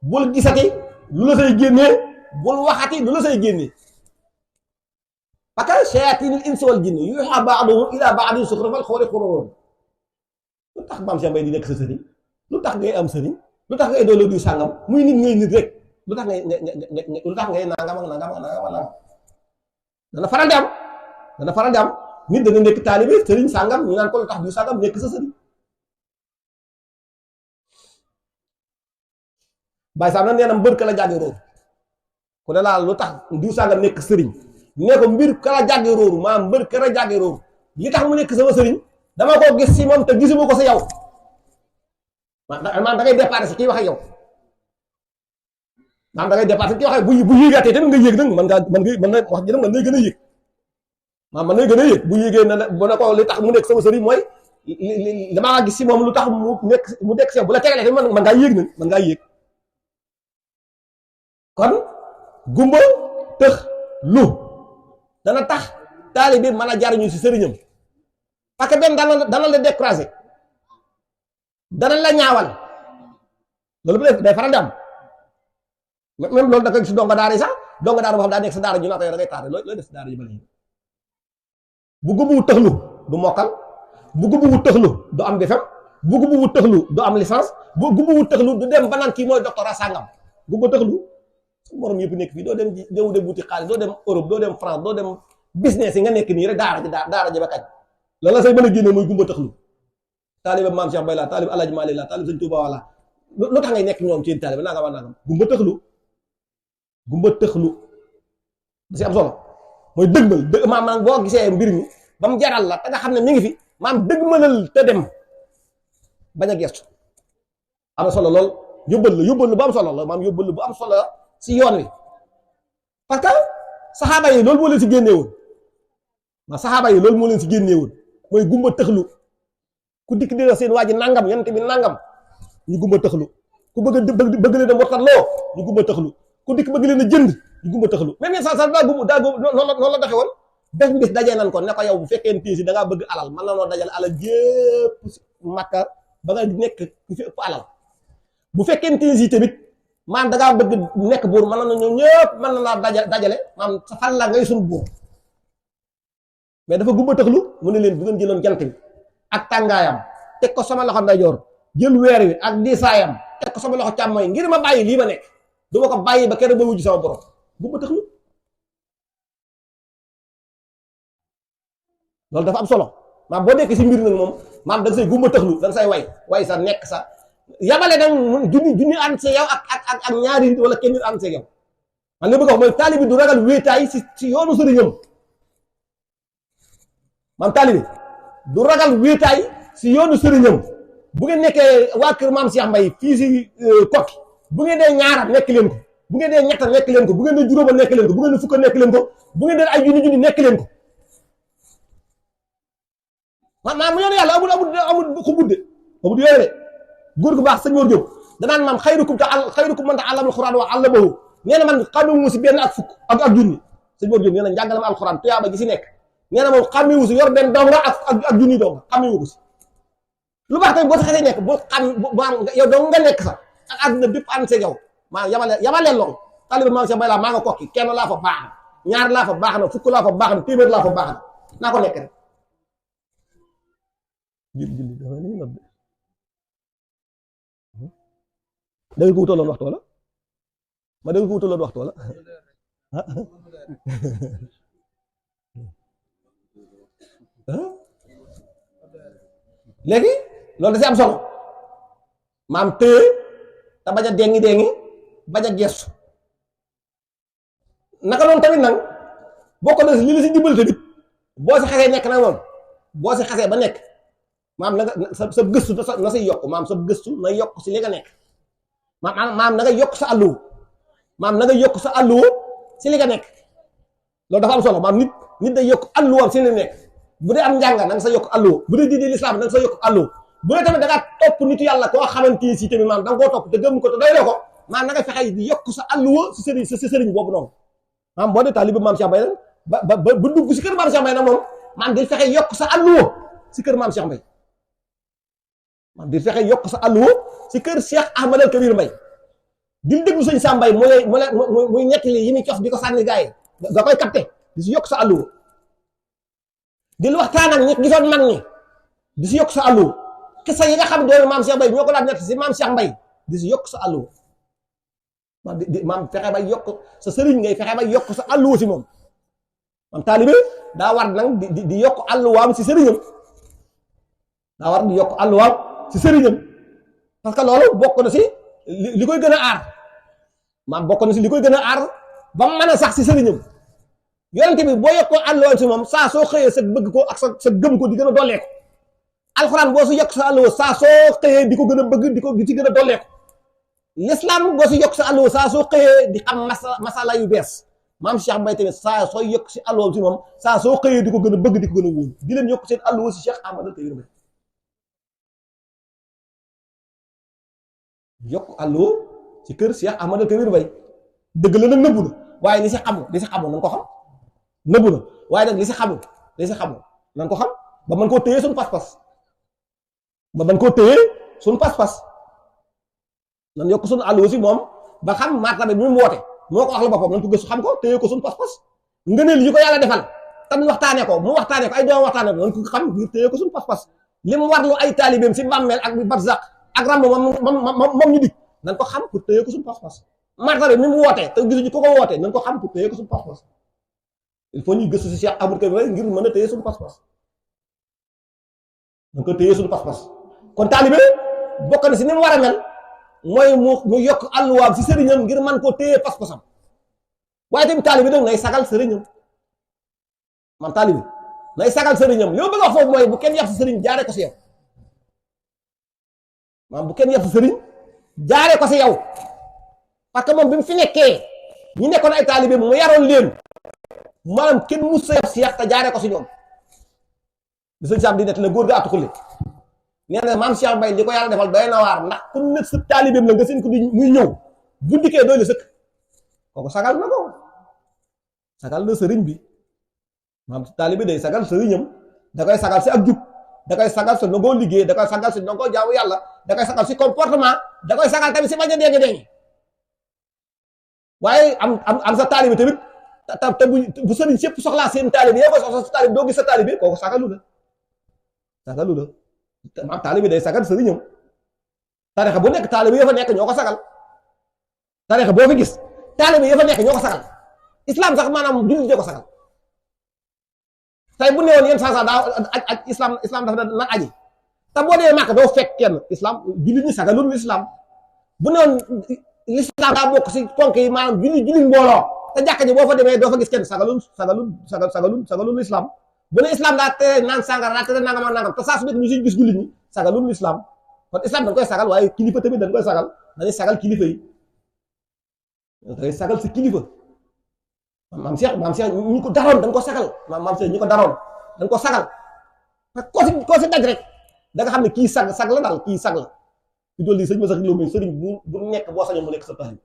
bul gisati lu la say génnee bul waxati lu la say génnee parce que shayatinul insi wal jinni yuuhaa ba'duhum ilaa ba'din zukhrufal qawli ghuruuran lu tax maam Cheikh Mbaye di nekk sa sëriñ lu tax ngay am sëriñ lu tax ngay doole du sàngam muy nit ngay nit rek lu tax ngay nangam wala dana faral di am nit dana nekk taalibe sëriñ sàngam ñu naan ko lu tax du sàngam nekk sa sëriñ Baye Sam na nee na mbër ka la jàgge róoru ku ne laal lu tax diw sàngam nekk sëriñ ne ko mbir ka la jàgge róoru maa mbër ka la jàgge róoru li tax mu nekk sama sëriñ dama ko gis si moom te gisuma ko sa yow maanaam da ngay déparé si kii wax ak yow maanaam da ngay déparé si kii wax ak bu yéegaatee tamit nga yéeg nag man na wax ji nag man nay gën a yéeg maanaam man nay gën a yéeg bu yéegee na bu ne ko li tax mu nekk sama sëriñ mooy damaa gis si moom lu tax mu nekk si yow bu la tegalee tamit man ngaa yéeg nag man ngaa yéeg kon gumba tëx lu dana tax taalibe bi mën a jariñu si sëriñam parce que benn dana la découragé dana la ñaawal loolu bu day faral di am même loolu da koy gis donga daara yi sax donga daara boo xam daa nekk sa daara ñu naa ko yow da ngay taare looy def si daara ji ba léegi bu gumbu wu tëxlu du mokkal bu gumbu wu tëxlu du am BFEM bu gumbu wu tëxlu du am licence bu gumbu wu tëxlu du dem ba naan kii mooy doctorat sàngam gumba tëxlu su morom yëpp nekk fii doo dem wuti xaalis doo dem Europe doo dem France doo dem business yi nga nekk nii rek daara ji ba kañ loolu la say mën a génne mooy gumba taxlu taaliba maam Cheikh Bay la taalib Alaaji Maalik la taalib Sëñ Tuuba wala lu tax ngay nekk ñoom ci taaliba nangam ak nangam gumba tëxlu da si am solo mooy dëgmal maam boo gisee mbir mi ba mu jaral la te nga xam ne mi ngi fi maam dëgmalal te dem bañ a gestu am na solo lool yóbbal la bu am solo la maam yóbbal la bu am solo si yoon wi parce que saxaaba yi loolu moo leen si génnee woon waaw saxaaba yi loolu moo leen si génnee woon mooy gumba tëxlu ku dikk dina seen waa ji nangam yonent bi nangam ñu gumba tëxlu ku bëgg leen a mortatloo ñu gumba tëxlu ku dikk bëgg leen a jënd ñu gumba tëxlu même sa daa gumba noonu la doxe woon bés bis dajee nan ko ne ko yow bu fekkee tiisi da ngaa bëgg alal man la noo dajale alal yépp Makka ba nga nekk ku fi ëpp alal bu fekkee tiisi tamit man da ngaa bëgg nekk buur man na ñoom ñëpp man na laa dajale maam sa fan la ngay suñu buur mais dafa gumba tëxlu mu ne leen bu ngeen jëloon jant bi ak tàngaayam teg ko sama loxo ndeyjoor jël weer wi ak diisaayam teg ko sama loxo càmmooñ ngir ma bàyyi lii ma nekk du ma ko bàyyi ba keroog ba wujj sama borom gumba tëxlu loolu dafa am solo maam boo nekk si mbir nag moom maam da nga say gumba tëxlu da nga say way sa nekk sa yabale nag junni ànd see yow ak ñaari nit wala kenn nit ànd see yow man li bëgg a wax mooy taalibi du ragal wéetaay si yoonu sëriñam maam taalibi du ragal wéetaay si yoonu sëriñam bu ngeen nekkee waa kër maam Cheikh Mbaye fii si Kokki bu ngeen dee ñaara nekk leen ko bu ngeen dee ñetta nekk leen ko bu ngeen dee juróoma nekk leen ko bu ngeen dee fukka nekk leen ko bu ngeen dee ay junni nekk leen ko maam yoonu yàlla amul ko budde amul yooyu de góor gu baax sëñ Mor Diop danaan maam xayrukum man ta'allama al-Qur'an wa 'allamahu nee na man xamewu si benn ak fukk ak junni sëñ Mor Diop nee na njàngalam alxuraan tuyaaba gi si nekk nee na moom xamewu si yor benn donga ak junni donga xamewu ko si lu baax tamit boo sa xasee nekk boo xam yow dong nga nekk sax ak àdduna bépp ànd see yow maa yamaleel loolu taaliba maam Cheikh Bay laa maa nga Kokki kenn laa fa baax na ñaar laa fa baax na fukk laa fa baax na téeméer laa fa baax na naa ko nekk rek julli dafa ni nodd da nga ko wutaloon waxtu wala ma da nga ko wutaloon waxtu wala léegi loolu da si am solo maam téye te bañ a déngi bañ a gestu naka noonu tamit nag bokk na si li la si dimbali tamit boo si xasee nekk nag moom boo si xasee ba nekk maam na nga sa gëstu na say yokk maam sa gëstu na yokk si li nga nekk maam na nga yokk sa àlluwo maam na nga yokk sa àlluwo si li nga nekk loolu dafa am solo maam nit day yokk àlluwam si li nekk bu dee am njàng na nga sa yokk àlluwo bu dee diine lislaam na nga sa yokk àlluwo bu dee tamit da ngaa topp nitu yàlla koo xamante ni si tamit maam da nga koo topp te gëm ko te doy ko maam na nga fexe di yokk sa àlluwo si sëriñ boobu noonu maam boo dee taalibe maam Cheikh Mbaye ba dugg si kër maam Cheikh Mbaye nag moom maam di fexe yokk sa àlluwo si kër maam Cheikh Mbaye maam di fexe yokk sa àlluwo si kër Cheikh Ahmadal Kabir Mbaye di déglu sëñ Sam Mbaye muy ñettali yi muy cof di ko sànni gars yi nga koy capté di si yokk sa àlluwo di waxtaan ak ñi gisoon mag ñi di si yokk sa àlluwo xisa yi nga xam doon maam Cheikh Mbaye ñoo ko daan nekk si maam Cheikh Mbaye di si yokk sa àlluwo maam fexe bay yokk sa sëriñ ngay fexe bay yokk sa àlluwo si moom maam taalibe daa war nag di yokk àlluwaam si sëriñam daa war di yokk àlluwaam si sëriñam parce que loolu bokk na si li koy gën a aar maam bokk na si li koy gën a aar ba mu mën a sax si sëriñam yonente bi boo yokkoo àlluwaam si moom saa soo xëyee sa bëgg ko ak sa gëm ko di gën a dollee ko alxuraan boo si yokk sa àlluwa saa soo xëyee di ko gën a bëgg di ci gën a dollee ko l'islam boo si yokk sa àlluwa saa soo xëyee di xam masala yu bees maam Cheikh Mbaye tamit saa soo yokk si àlluwaam si moom saa soo xëyee di ko gën a bëgg di ko gën a wóolu di leen yokk seen àlluwa si Cheikh Ahmadal Kabir Mbaye yokk àlluwa si kër Cheikh Ahmadal Kabir Mbaye dëgg la nag nëbbu na waaye li si xamul nañ ko xam nëbbu na waaye nag li si xamul nañ ko xam ba mën koo téye suñu pas-pas nan yokk suñu àlluwa si moom ba xam martaba bi mu woote moo ko wax la boppam nañ ko gëstu xam ko téye ko suñu pas-pas ngëneel yi ko yàlla defal tan waxtaanee ko mu waxtaanee ko ay doom waxtaanee ko nañ ko xam ngir téye ko suñu pas-pas li mu warlu ay taalibeem si bàmmeel ak bi barzaq ak ramb moom ñu dig nañ ko xam pour téye ko suñu pas-pas martaba bi mu wootee te gisuñu ko wootee nañ ko xam pour téye ko suñu pas-pas il faut ñu gëstu si Cheikh Ahmadou Kabir ngir mën a téye suñu pas-pas dañ ko téye suñu pas-pas kon taalibe bokk na si ni mu war a mel mooy mu yokk àlluwaam si sëriñam ngir man koo téye pas-pasam waaye tamit taalibe nag nay sagal sëriñam man taalibe nay sagal sëriñam li ma bëgg a wax foofu mooy bu kenn yàq si sëriñ jaaree ko si yow maanaam bu kenn yàq si sëriñ jaaree ko si yow parce que moom bi mu fi nekkee ñi nekkoon ay taalibe mu yaroon leen maanaam kenn mus sa yàq si yàq te jaaree ko si ñoom bi sëñ Sam di net la góor ga atuxule nee na maam Cheikh Mbaye li ko yàlla defal doy na waar ndax ku nekk sa taalibeem la nga seen ko di muy ñëw bu dikkee doy la sëkk kooku sagal na ko sagal na sëriñ bi maam taalibe day sagal sëriñam da koy sagal si ak jub da koy sagal si nangoo liggéey da koy sagal si nangoo jaamu yàlla da koy sagal si comportement da koy sagal tamit si bañ a dégg waaye am sa taalibe tamit te bu sëriñ sépp soxlaa seen taalibe yow ko soxla sa taalibe doo gis sa taalibe kooku sagalu la maam taalibe day sagal sëriñam tarixa bu nekk taalibe ya fa nekk ñoo ko sagal tarixa boo fi gis taalibe ya fa nekk ñoo ko sagal islam sax maanaam jullit ñoo ko sagal tey bu newoon yéen saa daa aj islam dafa na aji te boo dee màkk doo fekk kenn islam jullit ñi sagalul islam bu newoon l'islam daa bokk si ponk yi maanaam jullit mbooloo te jàkka ji boo fa demee doo fa gis kenn sagalul islam bu ne islam daa tere naan sàngara daa tere nangam ak nangam te saa su nekk ñu si gis jullit ñi sagalul islam kon islam dañ koy sagal waaye kilifa tamit dañ koy sagal dañuy sagal kilifa yi dangay sagal si kilifa maam Cheikh ñu ko daroon dañ ko sagal maam Cheikh ñu ko daroon dañ ko sagal koo si daj rek da nga xam ne kii sag la daal kii sag la ci dool di sëñ ma sax loo muy sëriñ bu nekk boo sañoon mu nekk sa taalibe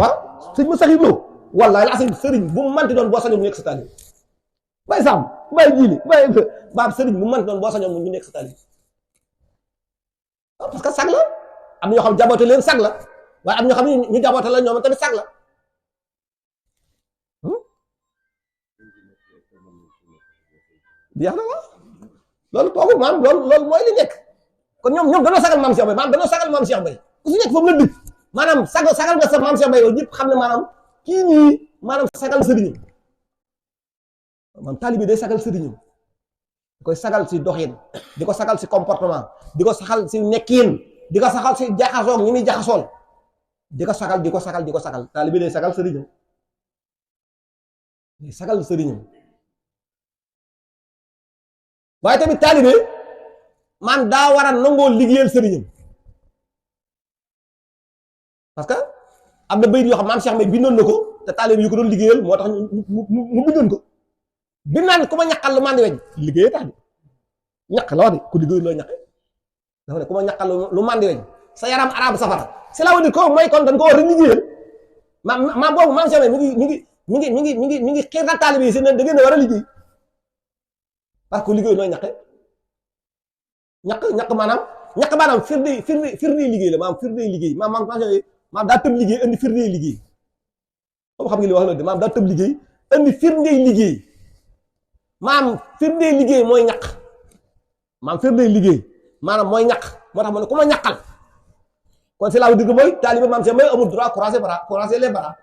waaw sëñ ma sax loo wallaay la sëriñ bu mu manti doon boo sañoon mu nekk sa taalibe bay sàmm bay jiili bay baab sëriñ bu mu manti doon boo sañoon mu nekk sa taalibe parce que sag la am na ñoo xam jaboote leen sag la waaye am ñoo xam ne ñu jaboote la ñoom tamit sag la jeex na wa loolu kooku maam loolu mooy li nekk kon ñoom dañoo sagal maam Cheikh Mbaye maanaam dañoo sagal maam Cheikh Mbaye ku si nekk foofu la dëkk maanaam sagal nga sa maam Cheikh Mbaye yow ñëpp xam ne maanaam kii nii maanaam sagal sëriñam maanaam taalibe day sagal sëriñam di koy sagal si doxin di ko sagal si comportement di ko sagal si nekkin di ko sagal si jaxasoog ñi muy jaxasool di ko sagal taalibe day sagal sëriñam day sagal sëriñam waaye tamit taalibe man daa war a nangoo liggéeyal sëriñam parce que am na bayit yoo xam maam Cheikh Mbaye bindoon na ko te taalibe yu ko doon liggéeyal moo tax mu bindoon ko bi naan ku ma ñaqal lu mandi weñ liggéeyee tax di ñaq la wax de ku liggéeyul loo ñaqe dafa ne ku ma ñaqal lu mandi weñ sa yaram arabu safara c'est là dire ko mooy kon dañ ko war a liggéeyal maam boobu maam Cheikh Mbaye mi ngi xiirtal taalibe yi si ne da ngeen a war a liggéey parce que liggéey nooy ñaq maanaam firnde liggéey la maanaam firnde liggéey maam daa tëb liggéey indi firnde liggéey boobu xam nga li wax loolu de maam daa tëb liggéey indi firnde liggéey maam firnde liggéey mooy ñaq maam firnde liggéey maanaam mooy ñaq moo tax mu ne ku ma ñaqal kon c'est là dire que mooy taalibe maam Cheikh Mbaye amul droit croiser les bras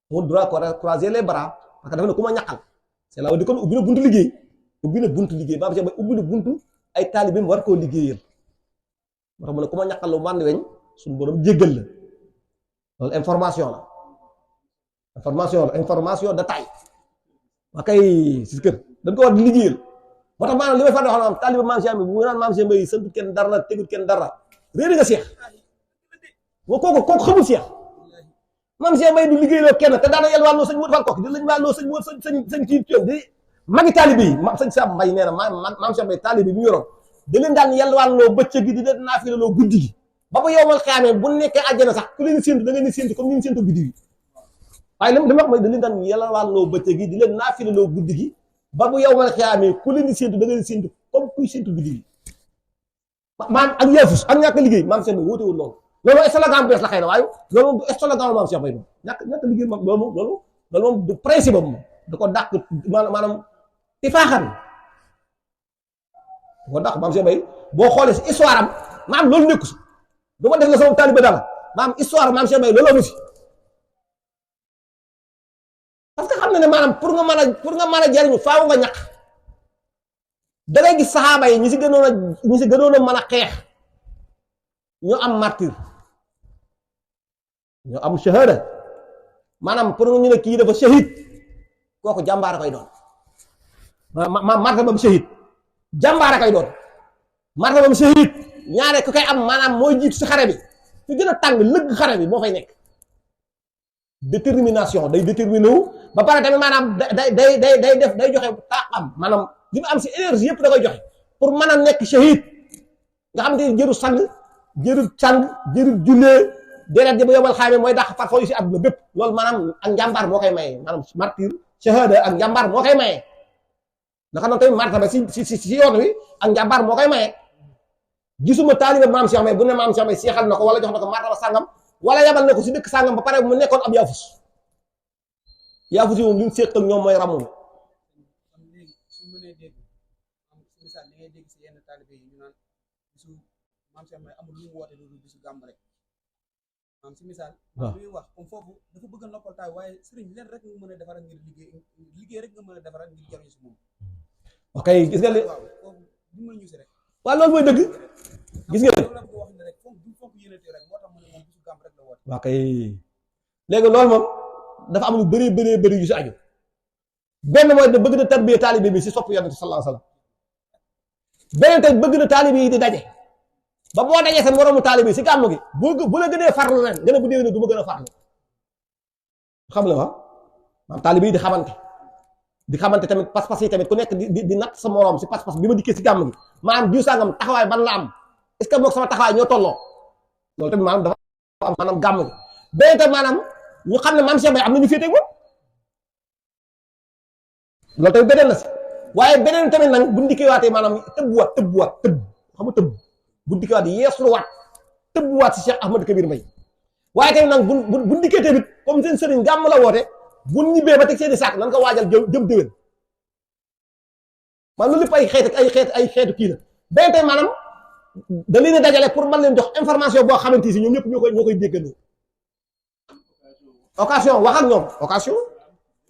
amul droit croiser les bras parce que dafa ne ku ma ñaqal c'est là dire kon ubbi na buntu liggéey maam Cheikh Mbaye ubbi na buntu ay taalibeem war koo liggéeyal moo tax mu ne ku ma ñaqal lu màndi weñ suñu borom jéggal la loolu information de taille waa kay si kër dañ ko war di liggéeyal moo tax maanaam li may faral di wax maanaam taalibe maam Cheikh Mbaye bu naan maam Cheikh Mbaye sant kenn dara tegut kenn dara réeri nga Cheikh kooku xamul Cheikh maam Cheikh Mbaye du liggéeyloo kenn te daana yelwaanloo sëñ Modou Fall Koki di lañ wàlloo sëñ kii di magi taalibe yi sëñ Sam Mbaye nee na maam Cheikh Mbaye taalibe bi mu yoroon da leen daan yelwaanloo bëccëg gi di leen naafilaloo guddi gi ba ba yowmal xiyaamee bu nekkee àjjana sax ku leen séentu da ngeen di séentu comme ni ñu séentu biddi yi waaye li ma wax mooy da leen daan yelwaanloo bëccëg gi di leen naafilaloo guddi gi ba bu yowmal xiyaamee ku leen di séentu da ngeen di séentu comme kuy séentu biddi yi maam ak yaafus ak ñàkk liggéey maam Cheikh Mbaye wóote wul loolu slogan bees la xëy na waaye loolu moom slogan maam Cheikh Mbaye moom ñàkk liggéey moom loolu moom du principe moom da ko dàq maanaam ifaaxan da ko dàq maam Cheikh Mbaye boo xoolee si histoire am maam loolu nekku si du ma def la sama taalibe dara maam histoire maam Cheikh Mbaye loolu amu si parce que xam na ne maanaam pour nga mën a jariñu faaw nga ñàkk da ngay gis saxaaba yi ñi si gënoon a mën a xeex ñoo am martyr ñoo am shahada maanaam pour ñu ne kii dafa shahid kooku jàmbaara koy doon martabam shahid jàmbaara koy doon martabam shahid ñaare ku koy am maanaam mooy jiitu si xare bi fi gën a tàng lëgg xare bi moo fay nekk détermination day déterminé wu ba pare tamit maanaam day joxe taaxam maanaam li mu am si énergie yëpp da koy joxe pour mën a nekk shahid nga xam ne jëru sang jëru jullee deret ji ba yobal xaame mooy dàq parfo yu si àdduna bépp loolu maanaam ak njàmbaar moo koy maye maanaam martyr shahada ak njàmbaar moo koy maye naka noonu tamit martaba si yoon wi ak njàmbaar moo koy maye gisuma taalibe maam Cheikh May bu ne maam Cheikh May seexal na ko wala jox na ko martaba sàngam wala yabal na ko si dëkk sàngam ba pare mu nekkoon ab yaafus yi moom li mu séq ak ñoom mooy ramu léegi suñ mënee dégg misaal li ngay dégg si yenn taalibe yi ñu naan bisu maam Cheikh May amul lu mu woote loolu bisu gàmm rek maam si misaal luy wax comme foofu dafa bëgg a noppal taay waaye sëriñ leen rek nga mën a defaral ngir liggéey rek nga mën a defaral ngir jariñu si moom ok gis nga li waaw foofu dimbali ñu si rek waaw loolu mooy dëgg gis nga li loolu la wax ne rek foofu yéenate rek moo tax mu ne moom bisu gàmm rek la woote waaw kay léegi loolu moom dafa am lu bëree yu si aju benn mooy da bëgg na tarbiya taalibe bi si sopp yonent sallallahu alayhi wasallam beneen tamit bëgg na taalibe yi di daje ba boo dajee sa moroomu taalibe yi si gàmmu gi bu la gënee farlu ren nga ne bu déwénee du ma gën a farlu xam la maam taalibe yi di xamante tamit pas-pas yi tamit ku nekk di natt sa moroom si pas-pas bi ma dikkee si gàmm gi maanaam diw sàngam taxawaay ban la am est-ce que moom sama taxawaay ñoo tolloo loolu tamit maanaam dafa am maanaam gàmm gi beneen tamit maanaam ñu xam ne maam Cheikh Baye am na ñu féete moom loolu tamit beneen la si waaye beneen tamit nag bu ndikkee waatee maanaam tëbb xam nga tëbb bu ndikkee waat yeesluwaat tëbbuwaat si Cheikh Ahmadou Kabir Mbaye waaye tamit nag bu ndikkee tamit comme seen sëriñ gàmm la woote bu ñibbee ba teg seeni saak nan ko waajal jëm déwén man loolu lépp ay xeetu kii la beneen tamit maanaam da leen a dajale pour man leen jox information boo xamante si ñoom ñëpp ñoo koy déggandoo occasion wax ak ñoom occasion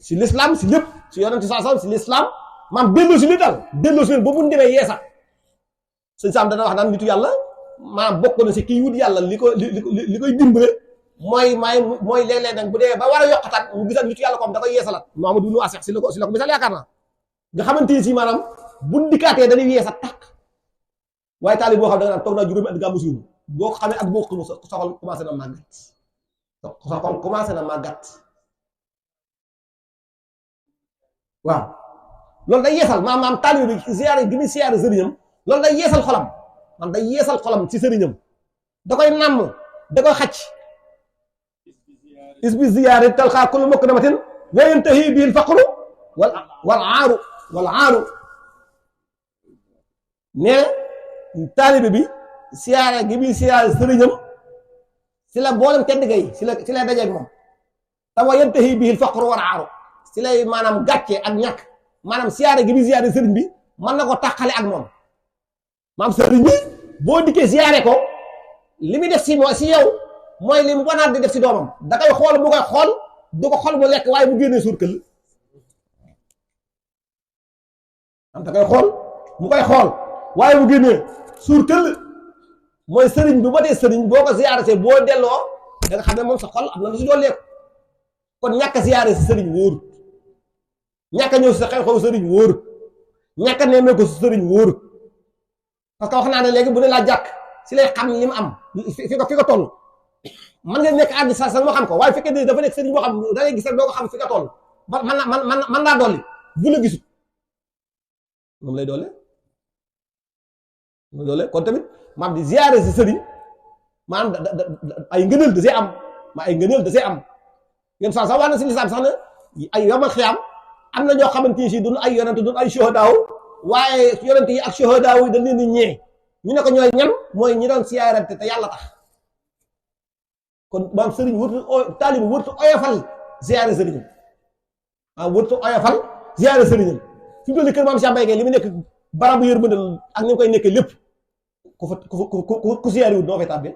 si l'islam si lépp si yonent saa si l'islam maam delloo si li daal delloo si leen ba bu ñu demee yeesa sëñ Sam dana wax naan nitu yàlla maanaam bokk na si kii wut yàlla li koy dimbale mooy léeg-léeg nag bu dee ba war a yokkataat mu gisaat nitu yàlla comme da koy yeesalaat Mamadou nu asex si la ko misaal yaakaar naa nga xamante ni si maanaam bu ndikaatee dañuy yeesat takk waaye taalib boo xam da nga naan toog naa juróomi at gàmmu si boo ko xamee at boo ko sa xol commencé na màggat sa xol commencé na màggat waaw loolu day yeesal maanaam taalib bi ziyaare gi muy ziyaare sëriñam loolu day yeesal xolam man day yeesal xolam ci sëriñam da koy nàmm da koy xacc is bi ziyaare talxaa kullu mukramatin wa yantahi bil faqru wal aaru ne taalibe bi siyaare gi bi siyaare sëriñam si la boolem tedd gay si lay dajeeg moom te wa yantahi bil faqru wal aaru si lay maanaam gàcce ak ñàkk maanaam siyaare gi bi siyaare sëriñ bi mën na ko tàqale ak moom maam sëriñ bi boo dikkee siyaare ko li muy def si yow mooy li mu wanaat di def si doomam da koy xool mu koy xool du ko xool mu lekk waaye bu génnee suur këll am da koy xool mu koy xool waaye bu génnee suur këll mooy sëriñ bi ba tey sëriñ boo ko siyaare see boo delloo da nga xam ne moom sa xol am na lu si dooleeku kon ñàkk a siyaare si sëriñ wóorut ñàkk a ñëw si sa xew-xew sëriñ wóorut ñàkk a nemmee ko si sëriñ wóorut parce que wax naa ne léegi bu ne laa jàkk si lay xam li mu am fi ko toll man nga nekk àddi sa moo xam ko waaye fekkee ne dafa nekk sëriñ boo xam da ngay gis rek doo ko xam fi nga toll man laa dolli bu la gisut moom lay doole kon tamit maam di ziyaare si sëriñ maanaam ay ngëneel da see am ay ngëneel da see am yéen sax wax na si lislaam sax ne ay yomal xiyaam am na ñoo xamante ni si duñ ay yonent duñ ay shuhadaaw waaye yonent yi ak shuhadaaw yi dañ leen di ñee ñu ne ko ñooy ñan mooy ñi doon siyaarante te yàlla tax kon maam sëriñ wërtu taalibu wërtu oyofal ziyaare sëriñam wërtu oyofal ziyaare sëriñam fi mu toll nii kër maam Cheikh Mbaye li mu nekk barabu yërmande ak ni mu koy nekkee lépp ku siyaare wut noo fay tàbbee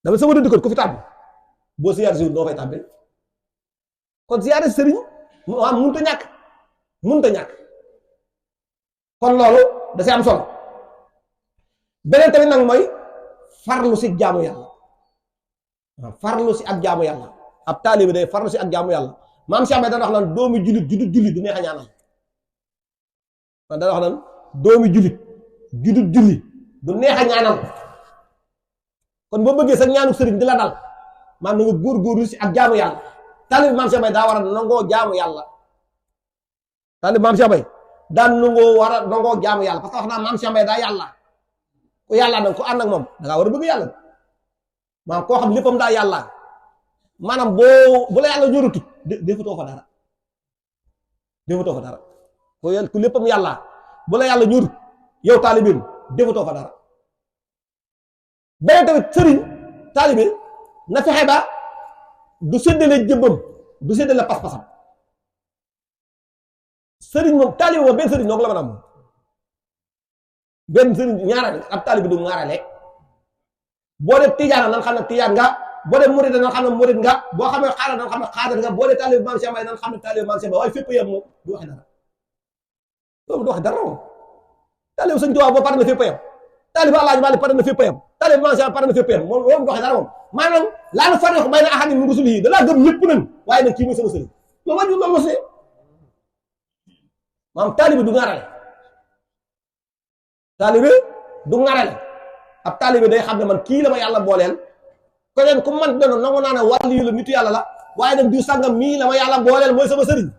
dama sama dënd ko ku fi tàbbi boo siyaare si wut noo fay tàbbee kon ziyaare sëriñ mënut a ñàkk kon loolu da si am solo beneen tamit nag mooy farlu si jaamu yàlla farlu si ak jaamu yàlla ab taalibi day farlu si ak jaamu yàlla maam Cheikh dana wax naan doomi julit judut julli du neex a ñaanal dana wax naan doomi julit judut julli du neex a ñaanal kon boo bëggee sa ñaanu sëriñ di la dal maam na nga góorgóorlu si ak jaamu yàlla taalibi maam Cheikh daa war a nangoo jaamu yàlla taalibi maam Cheikh daan nangoo war a nangoo jaamu yàlla parce que wax naa maam Cheikh daa yàlla ku yàlla nag ku ànd ak moom da ngaa war a bëgg yàlla maanaam koo xam léppam daa yàlla maanaam bu la yàlla ñorutut defatoo fa dara ku léppam yàlla bu la yàlla ñorut yow taalibeem defatoo fa dara beneen tamit sëriñ taalibe na fexe ba du séddale jëbbam du séddale pas-pasam sëriñ moom taalibe moom benn sëriñ noo ko la mën a am benn sëriñ ñaareel ab taalibe du ñaarale boo dee tijaan nan xam ne tijaan nga boo dee murid nan xam ne murid nga boo xamee xaaral nan xam ne xaaral nga boo dee taalibe maam Cheikh nan xam ne taalibe maam Cheikh waaye fépp yem moom du waxe dara loolu du waxe dara moom taalibe Sëñ Tuubaa boo pare na fépp yem taalibe Alaaji Maalik pare na fépp yem taalibe maam Cheikh pare na fépp yem moom loolu du waxe dara moom maanaam laa nufarriqu bayna ahadin min rusulihi dalaa gëm ñëpp nañ waaye nag kii mooy sama sëriñ loolu wàññi loolu mos maanaam taalibe du ñaarale taalibe du ŋarale ab taalibe day xam ne man kii la ma yàlla booleel keneen ku man doon nangu naa ne wàllu yu la nitu yàlla la waaye nag diw sàngam mii la ma yàlla booleel mooy sama sëriñ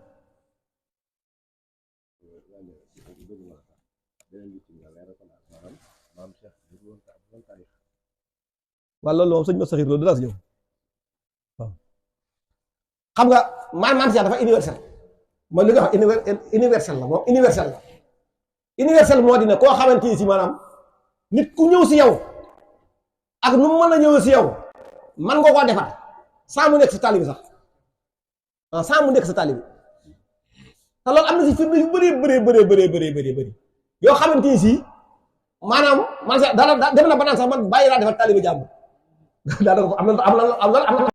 waaw loolu moom sëñ ma saxiir loolu dina si ñëw waaw xam nga maam Cheikh dafa universel mooy li nga wax universel la moom universel moo di ne koo xamante ni si maanaam nit ku ñëw si yow ak nu mu mën a ñëw si yow man nga koo defar sans mu nekk sa taalibi sax sans mu nekk sa taalibi te loolu am na si firnde yu bëree yoo xamante ni si maanaam man sax dana dem na ba naan sax man bàyyi laa defar taalibi jàmm daanaka am na